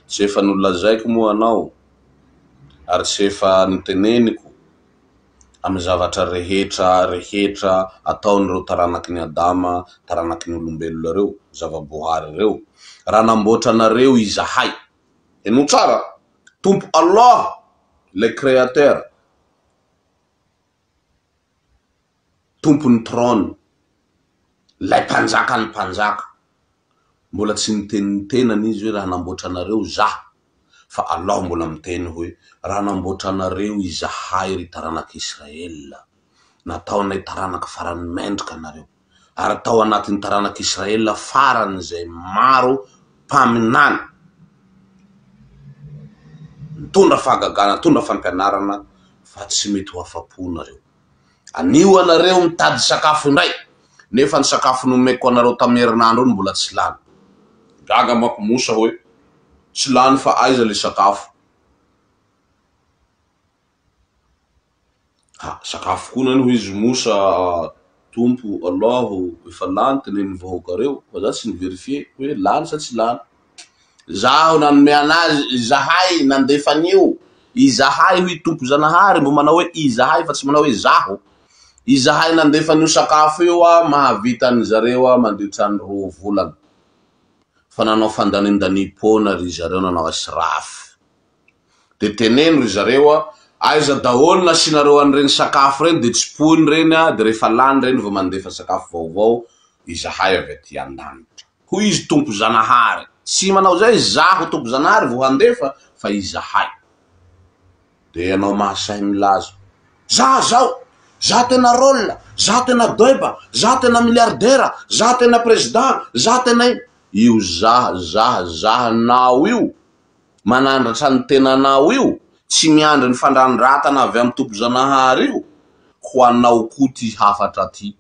tsy efa nolazaiko moa anao ary tsy efa noteneniko amin'ny zavatra rehetra rehetra ataon'ireo taranaky ny Adama, taranaky ny olombelona ireo, zava-boahary ireo, raha namboatra anareo izahay. Henoy tsara, Tompo Allah, ilay Créateur, Tompon'ny Trône, ilay Mpanjakan'ny mpanjaka. Mbola tsy niteny ny tenany Izy hoe raha namboatra anareo Za, fa Allah mbola miteny hoe raha namboatra anareo Izahay ry taranak'Israël, nataonay taranaka farany mendrika nareo. ary tao anatin'ny taranak'i Israel faran'izay maro mpaminany nitondra fahagagana, nitondra fampianarana fa tsy mety ho afa-po nareo. Anio anareo mitady sakafo indray nefa ny sakafo nomeko anareo tamin'ny herinandro iny mbola tsy lany. Gaga manko Mosa hoe tsy lany fa aiza le sakafo? Ha, sakafo koa nany hoy izy Mosa Tompo Allah o, efa lany tenenin'ny vahoaka reo, fa za tsy ni-verifier hoe lany sa tsy lany. Zaho nanome anazy, izahay nandefa an'io, izahay hoy Tompo Zanahary, mbo manao hoe izahay fa tsy manao hoe zaho, izahay nandefa an'io sakafo io a, mahavita an'izareo a mandritra ny roa volana. Fa nanao fandanindaniam-poana ry zareo nanao asraf. De teneno ry zareo a, aiza daholo nasianareo an'ireny sakafo ireny de tsipohiny ireny a, de rehefa lany ireny vao mandefa sakafo vaovao izahay avy aty an-danitra. Hoy izy Tompo Zanahary, tsy manao izay izaho Tompo Zanahary vao handefa fa izahay. De ianao mahasahy milaza, za zao, za tena rôle, za tena deba, za tena milliardaire, za tena président, za tena ino. Io za, za, za nao io manandratra ny tenanao io, tsy miandry ny fandrandratana avy amin'ny Tompo Zanahary io, ho anao koa ty hafatra ty.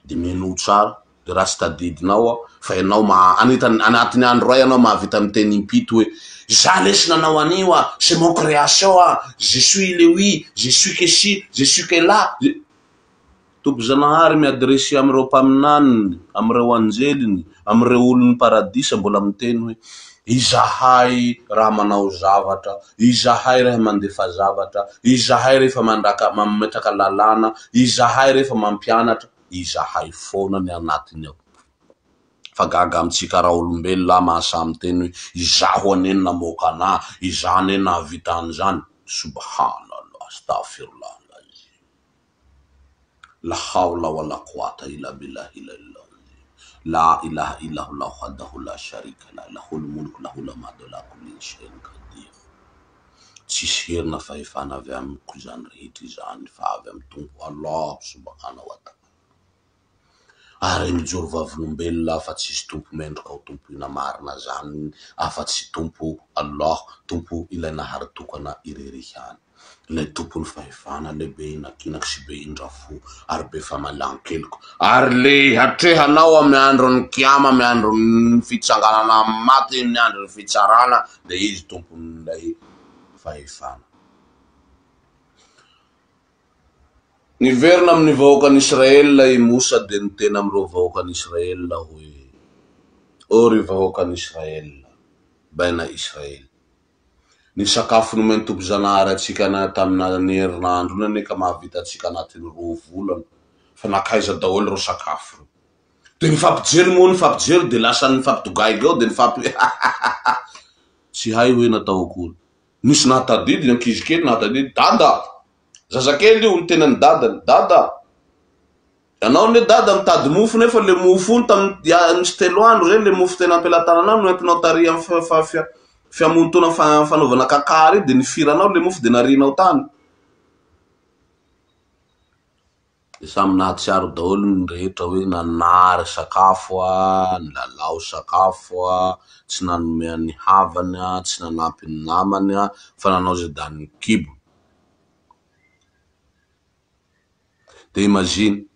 De minoa tsara, de raha tsy tadidinao aho, fa ianao ma, anitan, anatin'ny andro iray ianao mahavita miteny impito hoe, za lesy nanao an'io ah, c'est mon création ah, je suis le oui, je suis que ci, je suis que là, je. Tompo Zanahary mi-adresser amin'ireo mpaminaniny, amin'ireo anjeliny, amin'ireo olon'ny paradisa mbola miteny hoe, Izahay raha manao zavatra, izahay reha mandefa zavatra, izahay rehefa mandraka mametraka lalàna, izahay rehefa mampianatra, izahay foana ny anatiny ao. Fa gaga amintsika raolombelona mahasahy miteny hoe, izaho anie no namoaka anà, izaho anie nahavita an'izany. Subhanallah, Astaghfirullah al-azim. La hawla wa la quwata illa billahil aliyil azim. La ilaha illallah wahdahu la sharika lah, lahul mulk lahul hamd wa ala kulli shay'in qadir. Tsisy hery na fahefana avy amiko izany rehetra izany fa avy amin'ny Tompo Allah subhanahu wa ta'ala. Ary mijoro vavolombelona aho fa tsisy Tompo mendrika ho tompoina marina zany afa-tsy Tompo Allah, Tompo ilay Nahary Tokana irery ihany. Ilay Tompon'ny fahefana, ilay be inakinaka sy be indra fo ary be famalan-keloka. Ary le hiatrehanao amin'ny andron'ny Kiama, amin'ny andron'ny fitsanganana amin'ny maty, amin'ny andron'ny fitsarana, dia Izy Tompon'ilay fahefana. Niverina amin'ny vahoakan'Israel i Mosa dia niteny amin'ireo vahoakan'Israel hoe, Ô ry vahoakan'Israel, baina Israel, ny sakafo nomen'ny Tompo Zanahary antsika tamin'ny herinandro iny anie ka mahavita antsika anatin'ny roa volana, fa nankaiza daholo ireo sakafo ireo? Dia nifampijery moa nifampijery dia lasa nifampidogaiga eo dia nifampi Tsy hay hoe natao akory. Nisy nahatadidy ny ankizy kely nahatadidy, Dada! Zazakely io niteny an'i dadany, Dada! Ianao anie dada mitady mofo nefa le mofo iny tamin'ny nisy telo andro zay le mofo tena am-pelatananao no entinao tary amin'ny fiamontoana fanaovana kaka ary dia nifiranao le mofo dia narianao tany. Dia samy nahatsiaro daholo ny rehetra hoe nanary sakafo aho, nilalao sakafo aho, tsy nanome an'ny havany aho, tsy nanampy ny namany aho, fa nanao izay danin'ny kibony. Dia imagine,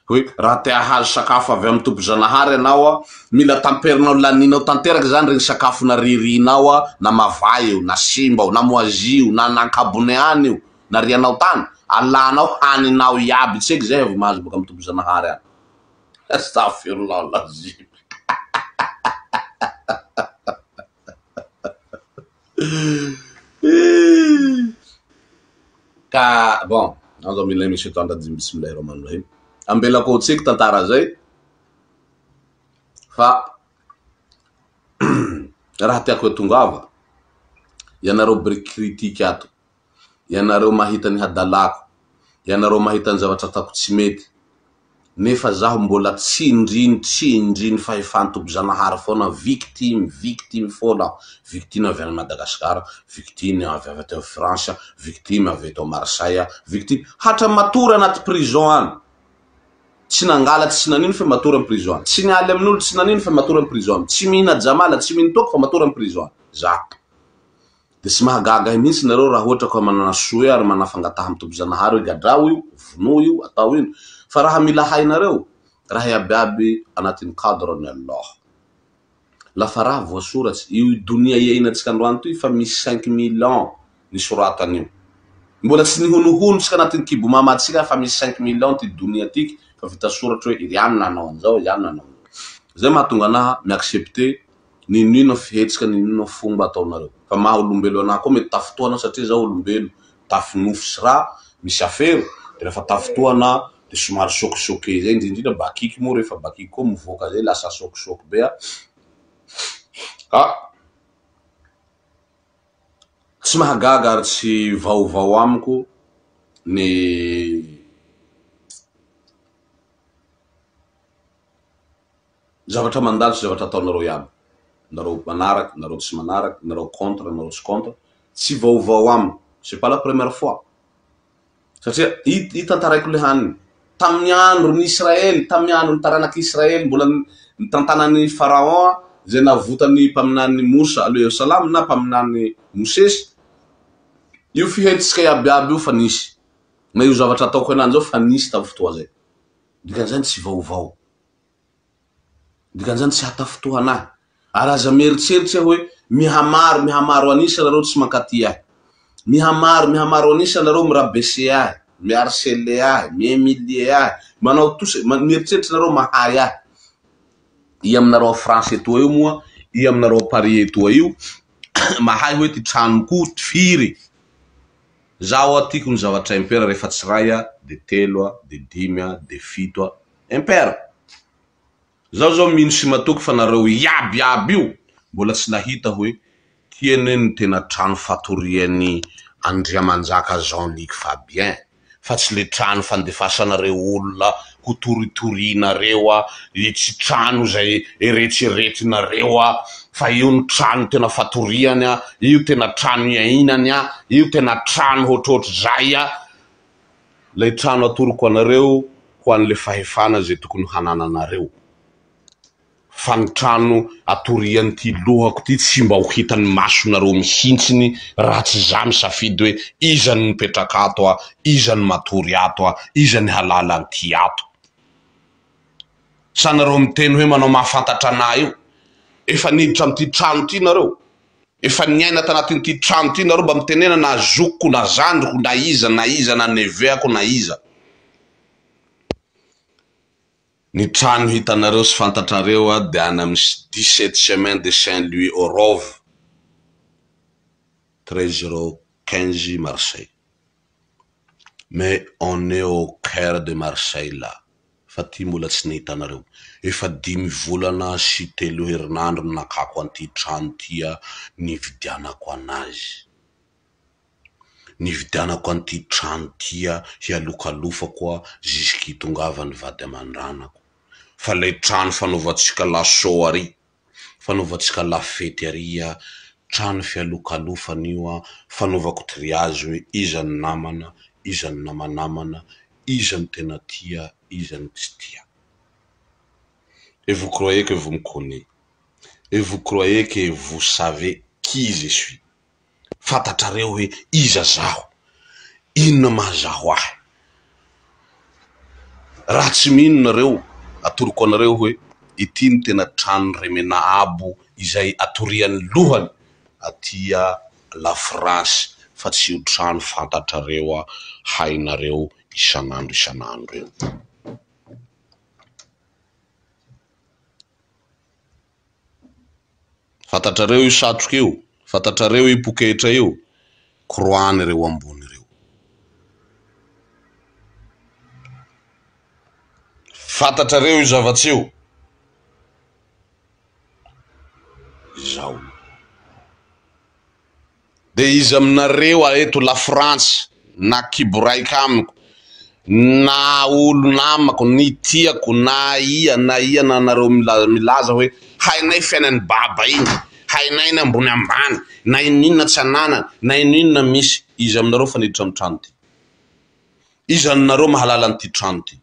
Hoe raha te hahazo sakafo avy amin'ny Tompo Zanahary ianao, mila tamperinao laninao tanteraka izany regny sakafo naririanao na mavay io, na simba io, na moisi io, na nankabone any io, narianao tany, alanao haninao iaby tseky zay vao mahazo baka amin'ny Tompo Zanahary any. Astaghfirullah al-azim. Ka bon, azo billahi min shaitan rajim bismillahir rahmanir rahim. Ambelako ao tseky tantara zay fa raha tiako hatongava ianareo biriky critique ato Ianareo mahita ny hadalako, ianareo mahita ny zavatra ataoko tsy mety, nefa zaho mbola tsindriny tsindriny fahefan'ny Tompo Zanahary foana, victime, victime foana aho, victime avy any Madagascar, victime avy avy aty France, victime avy eto Marseille, victime, hatramy matory anaty prison any, tsy nangalatra tsy nanino fa matory am prison any, tsy nialy amin'olo tsy nanino fa matory am prison any, tsy mihina jamala tsy mino toaka fa matory am prison any, za. Dia tsy mahagaga ahy mihitsy nareo raha ohatra ka manana souhait ary manana fangataha amin'ny Tompo Zanahary hoe gadrao io, vonoa io, atao ino. Fa raha mila hainareo, raha iaby iaby anatin'ny cadre ny Allah. Lafa raha voasoratsy, io donia iainantsika androany toy fa misy 5000 ans nisoratana io. Mbola tsy nihonohono tsika anatin'ny kibo mamantsika fa misy 5000 ans ty donia tiky fa vita soratra hoe iry any nanao an'izao, iany nanao an'izao. Zay mahatonga anaha mi-accepter N'inon'inona fihetsika, n'inon'inona fomba ataonareo. Fa maha olombelo anah koa mety tafintohana aho satria zaho olombelo tafy nofo sy rà, misy afero, de rehefa tafintohana aho de somary choc choqué zay, indrindra indrindra bakiky moa rehefa bakiky koa mivoaka zay lasa choc choc be ah. Ah! Tsy mahagaga ary tsy vaovao amiko ny Zavatra mandalo sy zavatra ataonareo iaby, nareo manaraka, nareo tsy manaraka, nareo contre, nareo tsy contre, tsy vaovao amiko, c'est pas la première fois, satria i i tantaraiko le haniny, tamin'ny andron'ny Israely, tamin'ny andron'ny taranak'i Israely mbola nitantanan'i Pharaon izay navotan'ny mpaminany Mosa alayhi salam na mpaminany Mosesy, io fihetsika iaby iaby io fa nisy, na io zavatra ataoko henany zao fa nisy tamin'ny fotoa zay, dikan'izany tsy vaovao. Dikan'izany tsy hatafintohana ahy. Ary aza mieritseritsy aho hoe mihamaro, mihamaro an'isa nareo tsy mankaty ahy. Mihamaro, mihamaro an'isa nareo mi-rabaisser ahy, mi-harceler ahy, mi-humilier ahy, manao tout ce, mieritseritsy nareo mahay ahy. I aminareo a France etoa io moa, i aminareo a Paris etoa io, mahay hoe ty tranoko firy. Zaho hoa tiako ny zavatra impair rehefa tsy ray a, de telo a, de dimy a, de fito a. Impair. Zaho zao mino sy matoky fa nareo iaby iaby io mbola tsy nahita hoe ty anie no tena trano fatorian'i Andriamanjaka Jean Luc Fabien fa tsy le trano fandefasanareo olona ho toritorianareo a, tsy trano izay eretreretinareo a, fa io no trano tena fatoriany a, io tena trano iainany a, io tena trano hoatrohatr'izay a. Ilay trano atoroko anareo ho an'ilay fahefana izay tokony hanananareo. Fa ny trano atorian'ity lohako ity tsy mba ho hitan'ny masonareo mihitsiny raha tsy za misafidy hoe iza no mipetraka ato a, iza no matory ato a, iza ny halala an'ity ato. Sa nareo miteny hoe manao mahafantatra anah io? Efa niditra amin'ity trano ity nareo? Efa niaina tanatin'ity trano ity nareo mba mitenena na zokiko na zandriko na iza na iza na neveu-ako na iza. Ny trano hitanareo sy fantatrareo dia any amin'ny 17 chemin de Saint Louis au Rove, 13015 Marseille. Mais on est au coeur de Marseille là. Fa ty mbola tsy nihitanareo. Efa dimy volana sy telo herinandro no nakako an'ity trano ty a nividianako anazy. Nividianako an'ity trano ty a hialokalofako a jusqu' hitongavan'ny vady aman-dranako. Fa lay trano fanaovantsika lasô ary, fanaovantsika lafety ary a, trano fialokalofana io a, fanaovako triage hoe iza ny namana, iza ny namanamana, iza no tena tia, iza no tsy tia. Et vous croyez que vous me connaissez. Et vous croyez que vous savez qui je suis. Fantatrareo hoe iza zaho, inona maha zaho ahy. Raha tsy mino nareo, atoroko anareo hoe ity no tena trano Remena Abo izay atorian'ny lohany aty la France fa tsy io trano fantatrareo hainareo isan'andro isan'andro io. Fantatrareo io satroka io? Fantatrareo io poketra io? Croix-ny ireo ambony ireo. Fantatrareo io zavatsy io? Izao. Dia iza aminareo eto la France na kibo raika amiko na olo namako ny tiako na ia na ia na nareo milaza hoe hainay fiainan'i baba iny, hainay ny ambony ambany, na inoninona tsy ananany, na inoninona misy, iza aminareo fa niditra amin'ny trano ty? Iza aminareo mahalala an'ity trano ty?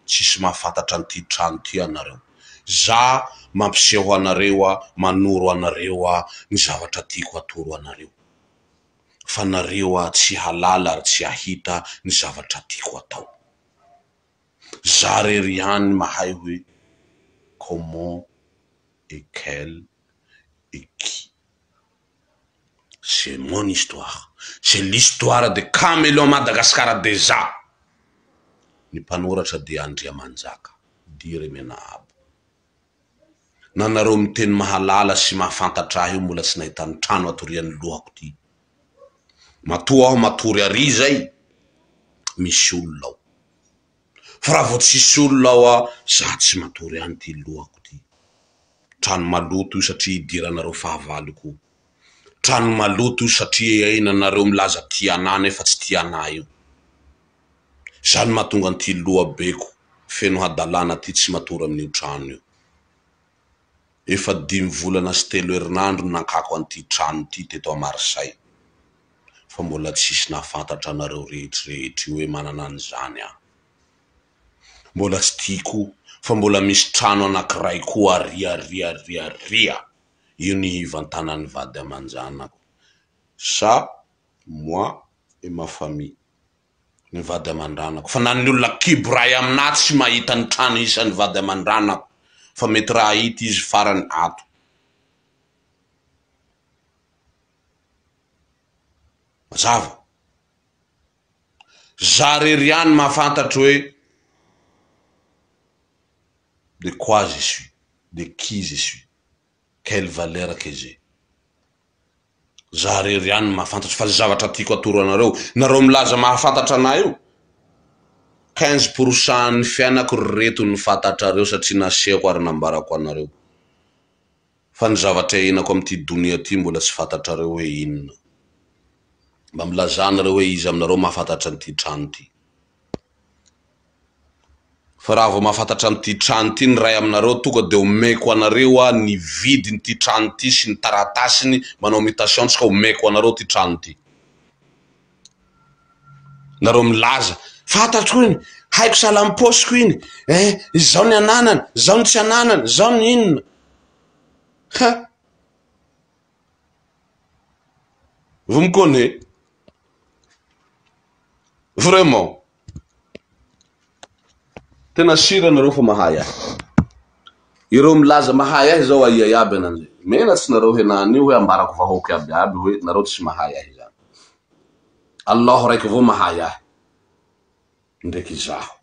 Tsisy mahafantatra an'ity trano ty anareo. Za mampiseho anareo aho, manoro anareo aho ny zavatra tiako atoro anareo. Fa nareo aho tsy halala ary tsy hahita ny zavatra tiako atao. Za rery ihany mahay hoe comment et quel et qui. C'est mon histoire. C'est l'histoire de Caméléon Madagascar déjà. Ny mpanoratra dia Andriamanjaka, dit Remenahabo. Na nareo miteny mahalala sy mahafantatra ahy io mbola tsy nahita ny trano atorian'ny lohako ty. Matoa aho matory ary zay, misy olona ao. Fa raha vao tsisy olona ao aho, za tsy matory any ty lohako ty. Trano maloto io satria idiranareo fahavalo koa. Trano maloto io satria iainanareo milaza tia anah nefa tsy tia anah io. Zany mahatonga an'ity lohabeko feno hadalana ty tsy matory amin'io trano io. Efa dimy volana sy telo herinandro no nankako an'ity trano ity teto à Marseille. Fa mbola tsisy nahafantatra anareo rehetra rehetra io hoe manana an'izany aho. Mbola tsy tiako fa mbola misy trano anakiray koa ary ary ary ary io ny hivantanan'ny vady aman-janako. Ça, moi et ma famille. Ny vady aman-dranako. Fa na ny olona kibo ray aminà tsy mahita ny trano isan'ny vady aman-dranako fa mety raha hahita izy farany ato. Mazava? Za rery ihany mahafantatry hoe de quoi je suis, de qui je suis, quelle valeur que j'ai. Za rery ihany no mahafantatra fa zavatra tiako atoro anareo, nareo milaza mahafantatra anah io, 15 pour cent ny fiainako ry reto no fantatrareo satria nasehoko ary nambarako anareo. Fa ny zavatra iainako amin'ity donia ty mbola tsy fantatrareo hoe inona. Mba milazà nareo hoe iza aminareo mahafantatra an'ity trano ity. Fa raha vao mahafantatra an'ity trano ity ny iray aminareo tonga dia omeko anareo aho ny vidin'ity trano ity sy ny taratasiny, manao mutation tsika omeko anareo ity trano ity. Nareo milaza, fantatro iny, haiko sahala amin'ny paosiko iny, eh, izao ny ananany, izao ny tsy ananany, izao ny inona. Ha! Vous me connaissez? Vraiment. Tena sira nareo fa mahay ahy. Ireo milaza mahay ahy zao aia iaby ananjy. Menatsy nareo henany io hoe ambarako vahoaka iaby iaby hoe nareo tsy mahay ahy zany. Allah raiky avao mahay ahy ndraiky izaho.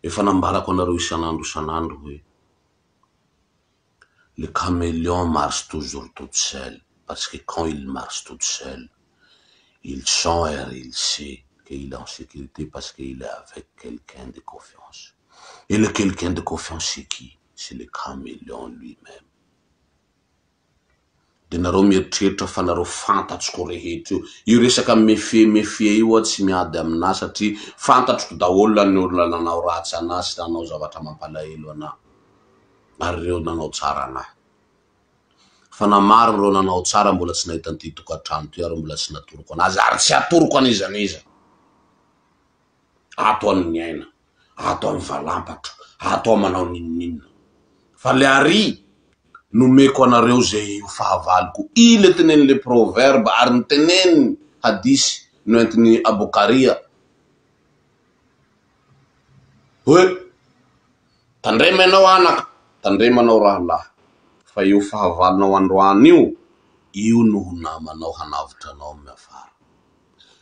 Efa nambarako anareo isan'andro isan'andro hoe le caméléon marche toujours toute seule parce que quand il marche toute seule il sent et il sait qu'il est en sécurité parce qu'il est avec quelqu'un de confiance. Et le quelqu'un de confiance c'est qui? C'est le caméléon lui-même. Dia nareo mieritreritra fa nareo fantatroko rehetra io. Io resaka méfier méfier io aho tsy miady aminà satria fantatroko daholo ny olona nanao ratsy anà sy nanao zavatra mampalahelo anà ary ireo nanao tsara anà. Fa na maro ireo nanao tsara mbola tsy nahita an'ity tokantrano ity ary mbola tsy natoroko anazy ary tsy hatoroko an'iza n'iza. Ato aho no miaina, ato aho mivalampatra, ato aho manao n'inon'inona. Fa le ary nomeko anareo zay io fahavaloko i le tenenin'le proverbe ary ny teneniny hadisy noentin'i Abokaria. Hoe, tandremo ianao anaka, tandremo anao rahalahy, fa io fahavalonao androany io, io no ho namanao hanavotra anao amin'ny afara.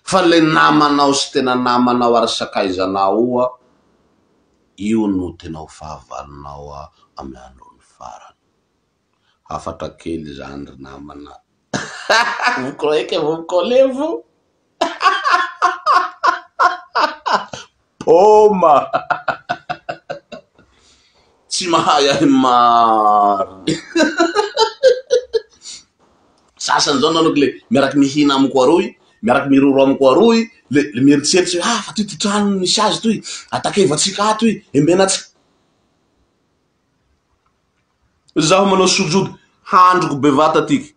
Fa le namanao sy tena namanao ary sakaizanao oa, io no tena ho fahavalonao amin'ny andron'ny farany. Hafatra kely zany ry namana. Vous croyez que vous me collez vous? Paoma! Tsy mahay ahy marina. Sasany zao nanao le miaraky mihina amiko aroy, miaraky miroro amiko aroy, le le mieritseritsy hoe ah fa toy ty trano misy azy toy, atakevantsika ato i, embenatsika. Zaho manao sujud, handriko bevata tiky,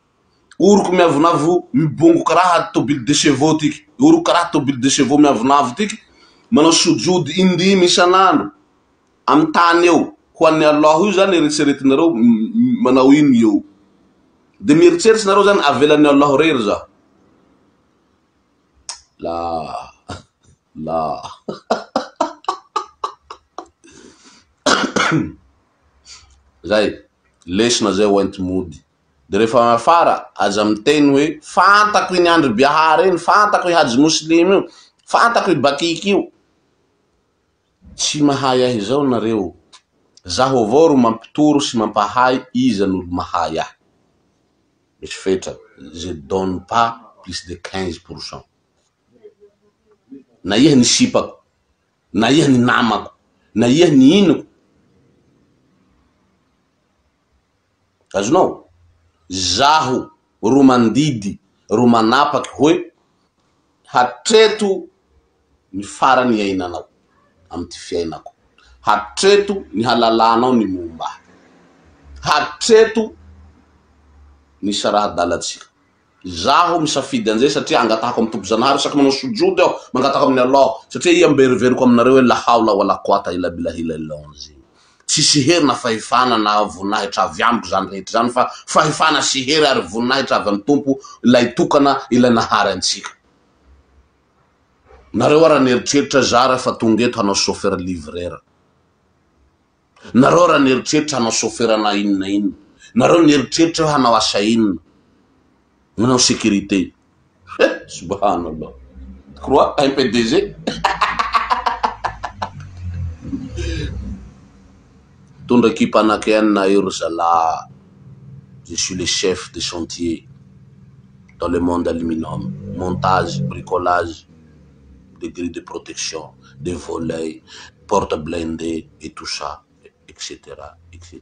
oroko miavonavo mibongo karaha tobily de chevaux tiky, oroko karaha tobily de chevaux miavonavo tiky, manao sujud indimy isan'andro amy tany eo, ho an'i Allah io zany eretseretinareo manao ino eo? De mieritseritsy nareo zany avelan'i Allah rery zaho? La la Zay, lesona zay ho enti-mody. De rehefa miafara, aza miteny hoe fantako iny Andry Biahary iny, fantako i Hadji Mouslim io, fantako i Bakiky io. Tsy mahay ahy izao nareo. Zaho avao ro mampitoro sy mampahay iza no olo mahay ahy. Misy fetra, je donne pas plus de 15 pour cent. Na iha ny sipako, na iha ny namako, na iha ny inoko. Azonao? Zaho ro mandidy, ro manapaky hoe hatreto ny farany iainanao amy ty fiainako. Hatreto ny halalanao ny momba ahy. Hatreto ny saraha-dalantsika. Izaho misafidy an'izay satria angatahako amin'ny Tompo Zanahary isaky manao sujud aho, mangataka amin'i Allah, satria ia mberiveriko aminareo hoe la hawla wa la quwata illa billahil aliyil azim. Tsisy hery na fahefana na voninahitra avy amiko izany rehetra izany fa fahefana sy hery ary voninahitra avy amin'ny Tompo ilay tokana ilay nahary antsika. Nareo ara nieritreritra zara fa tonga eto hanao chauffeur livreur. Nareo raha nieritreritra hanao chauffeur na inona na inona. Nareo nieritreritra hoe hanao asa inona. Manao sécurité. He, subhanallah. Tu crois un PDG? Mitondra ekipa anaky enina eo ry zalahy. Je suis le chef de chantier dans le monde aluminium. Montage, bricolage de grille de protection, de volets, porte blindée et tout ça, etc. etc.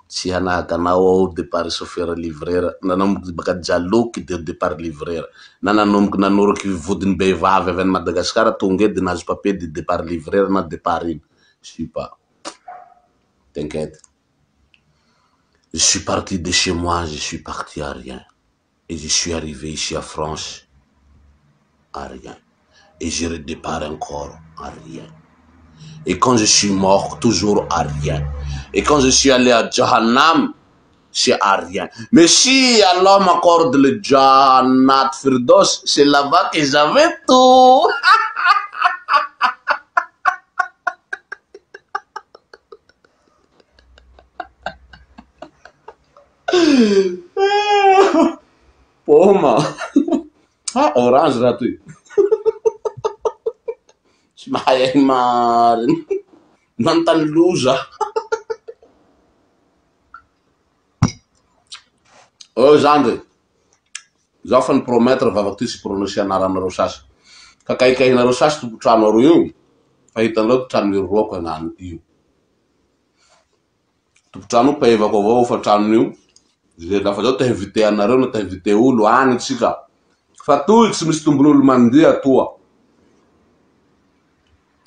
Tsy hanahaka anao aho départ chauffeur livreur, nanomboky baka Jaloky de départ livreur, na nanomboky nanoroky vodiny behivavy avy any Madagasikara tonga eto de nahazo papier de départ livreur na départ ino, je suis pas, t'inquiète. Je suis parti de chez moi, je suis parti à rien. Et je suis arrivé ici à France à rien. Et je redépart encore à rien. Et quand je suis mort, toujours à rien. Et quand je suis allé à Jahannam, c'est à rien. Mais si Allah m'accorde le Jannat Firdaus, c'est là-bas que j'avais tout. Paoma. Ah, orange raha toy. Tsy mahay ahy marina. Manontany loza. Oh zandry, zaho fa ni-promettre vavako ty tsy prononcer anaranareo sasy. Ka kahikahinareo sasy tompotrano aroa io, fa hitanareo ty trano iroroako agnano io. Tompotrano io pahevako avao hofan-tranony io, ze lafa zaho te hi-inviter anareo na te hi-inviter olo agny tsika. Fa toy tsy misy tombon'olo mandeha atoa.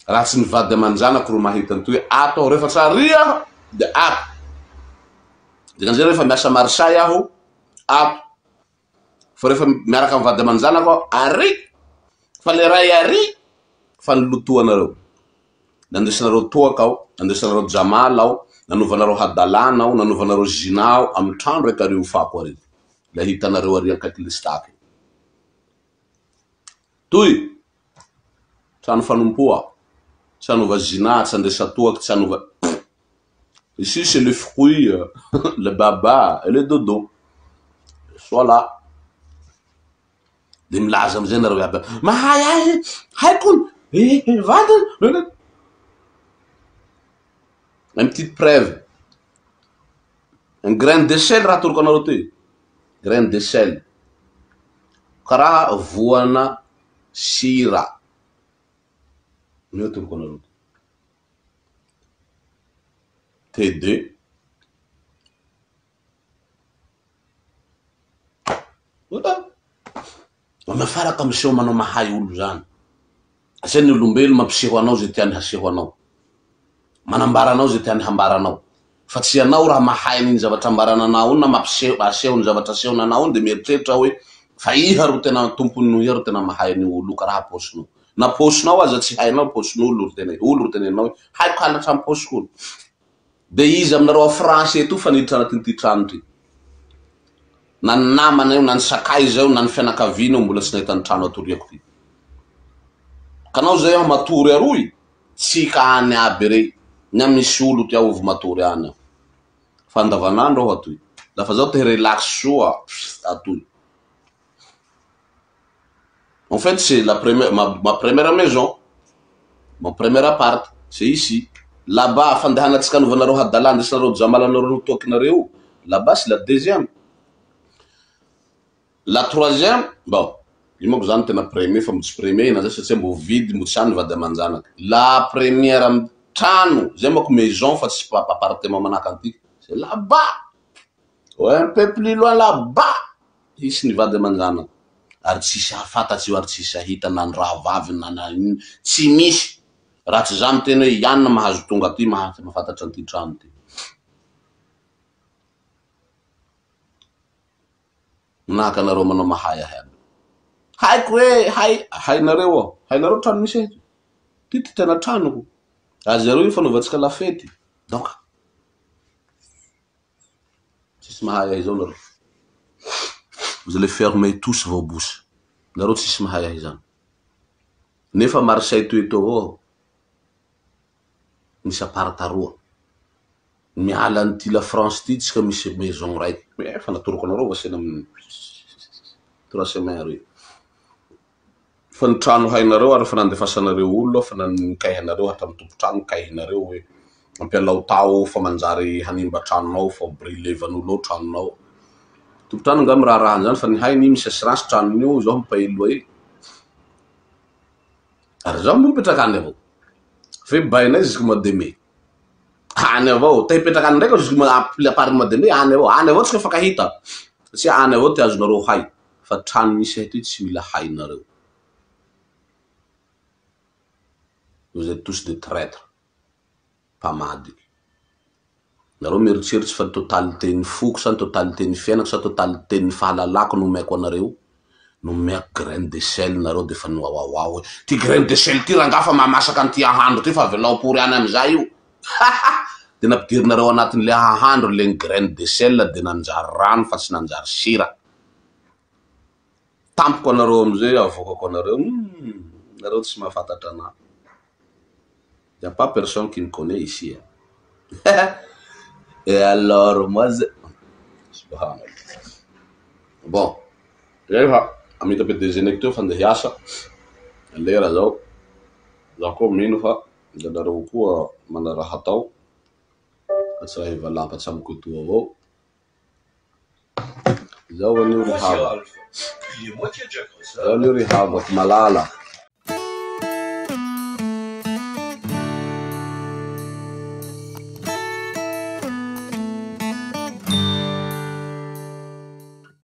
Raha tsy ny vady aman-janako ro mahita an'itoy ato aho rehefa tsy ary aho de ato. Dikan'izay rehefa miasa Marseille aho ato. Fa rehefa miaraka amin'ny vady aman-janako aho ary fa le ray ary fa nilotoanareo. Nandesanareo toaka aho, nandesanareo jamala aho, nanovanareo hadalana aho, nanovanareo zina aho amin'ny trano raiky ary hofako ary. Ilay hitanareo ary akaiky le stack. Toy. Trano fanompoa, tsy hanova zina, tsy handesa toaky, tsy hanova. Ici c'est le fruit, le baba et le dodo. Sois là. Dia milaza amin'izay nareo iaby, mahay ahy, haiko eh, eh, vadiny. Une petite preuve. Un grain de sel raha atoroko anareo ty. Grain de sel. Karaha voana sira. Io atoroko anareo ty. T2. Voilà. Mafaraka miseho manao mahay olo zany. Zay ny olombelo mampiseho anao zay tiany haseho anao. Manambara anao zay tiany hambara anao. Fa tsy ianao raha mahay an'iny zavatra ambarana anao iny na mampiseho aseho ny zavatra asehony anao iny de mieritreritra hoe fa iha ro tena tompony no iha ro tena mahay an'io olo io karaha paosinao. Na paosinao aza tsy hainao paosin'olo ro tena olo ro teneninao hoe haiko halatra amy paosiko olo. De iza aminareo a France eto fa niditra anatin'ity trano ity? Na ny namana io, na ny sakaiza io, na ny fianakaviana io mbola tsy nahita ny trano atoriako ity. Kanao zay aho matory aroy, tsika any aby rey, na misy olo ty aho vo matory any aho. Fa andavanandro aho atoy. Lafa zaho te hi-relax soa, atoy. En fait, c'est la première, ma, ma première maison, mon premier appart, c'est ici. Là-bas, fandehanantsika anovanareo hadalà, andesanareo jamalanareo ho toakinareo, là-bas c'est la deuxième. La troisième, bon, io manko zany tena premier fa mbo tsy premier ina zay satria mbo vidy mbo tsy any vady aman-janaka. La première amy trano, zay manko maison fa tsy appartement manahaka antiky, c'est là-bas, un peu plus loin là-bas. Hisy ny vady aman-janako ary tsy hisy hahafantatsy io ary tsy hisy hahita na ny rahavaviny na na inona, tsy misy raha tsy za miteny hoe i anona mahazo tonga aty mahafantatra an'ity trano ity. Manahaka anareo manao mahay ahy aby. Haiko hoe hay, hainareo aho, hainareo trano misy ahy ity, ty tena tranoko, azy areo io fanaovantsika lafety, donc. Tsisy mahay ahy zao nareo. Vous allez fermer tous vos bouches. Nareo tsisy mahay ahy zany. Nefa Marseille toy eto avao aho. Misy appart roa. Miala an'ity la France ty tsika misy maison raiky. Efa natoroko anareo va sena amin'ny trois semaines reo. Fa ny trano hainareo ary efa nandefasanareo olona fa nikaihanareo hatramin'ny tompon-trano nikaihinareo hoe ampialao tao fa manjary hanimba tranonao fa brûlevan'olo ao tranonao. Tompon-trano angaha miraharaha an'izany fa ny hainy misy assurance tranony io zaho mi-payer loyer. Ary zaho moa mipetraka any avao. Fe bainay jusque mois de mai. Any avao, te hipetraka any ndraiky aho jusque à part mois de mai any avao, any avao tsika mifankahita satria any avao ty azonareo hay. Fa trano misy ahy toy tsy mila hainareo. Vous êtes tous des traitres. Mpamadika. Nareo mieritseritsy fa ny totalité ny foko sa ny totalité ny fiainako sa totalité ny fahalalako no omeko anareo? Nomeko graine de sel nareo de efa niwawawa hoe ty graine de sel ty rangaha fa mahamasaka an'ity ahandro ty fa avelao pory any amizay io. De nampidirinareo anatin'le ahandro le graine de sel de nanjary rano fa tsy nanjary sira. Tampoko anareo amizay avoakako anareo, hum nareo tsy mahafantatra anah. Y a pas personne qui me connait ici hein. Et alors moi je Subhanallah. Bon, zay fa hamita PDG-neko teo fa andeha hiasa, lera zao, zaho koa mino fa nareo koa mana raha hatao fa tsy raha hivalampa amiko etoa avao. Zao anio ry havako, zao anio ry havako malala.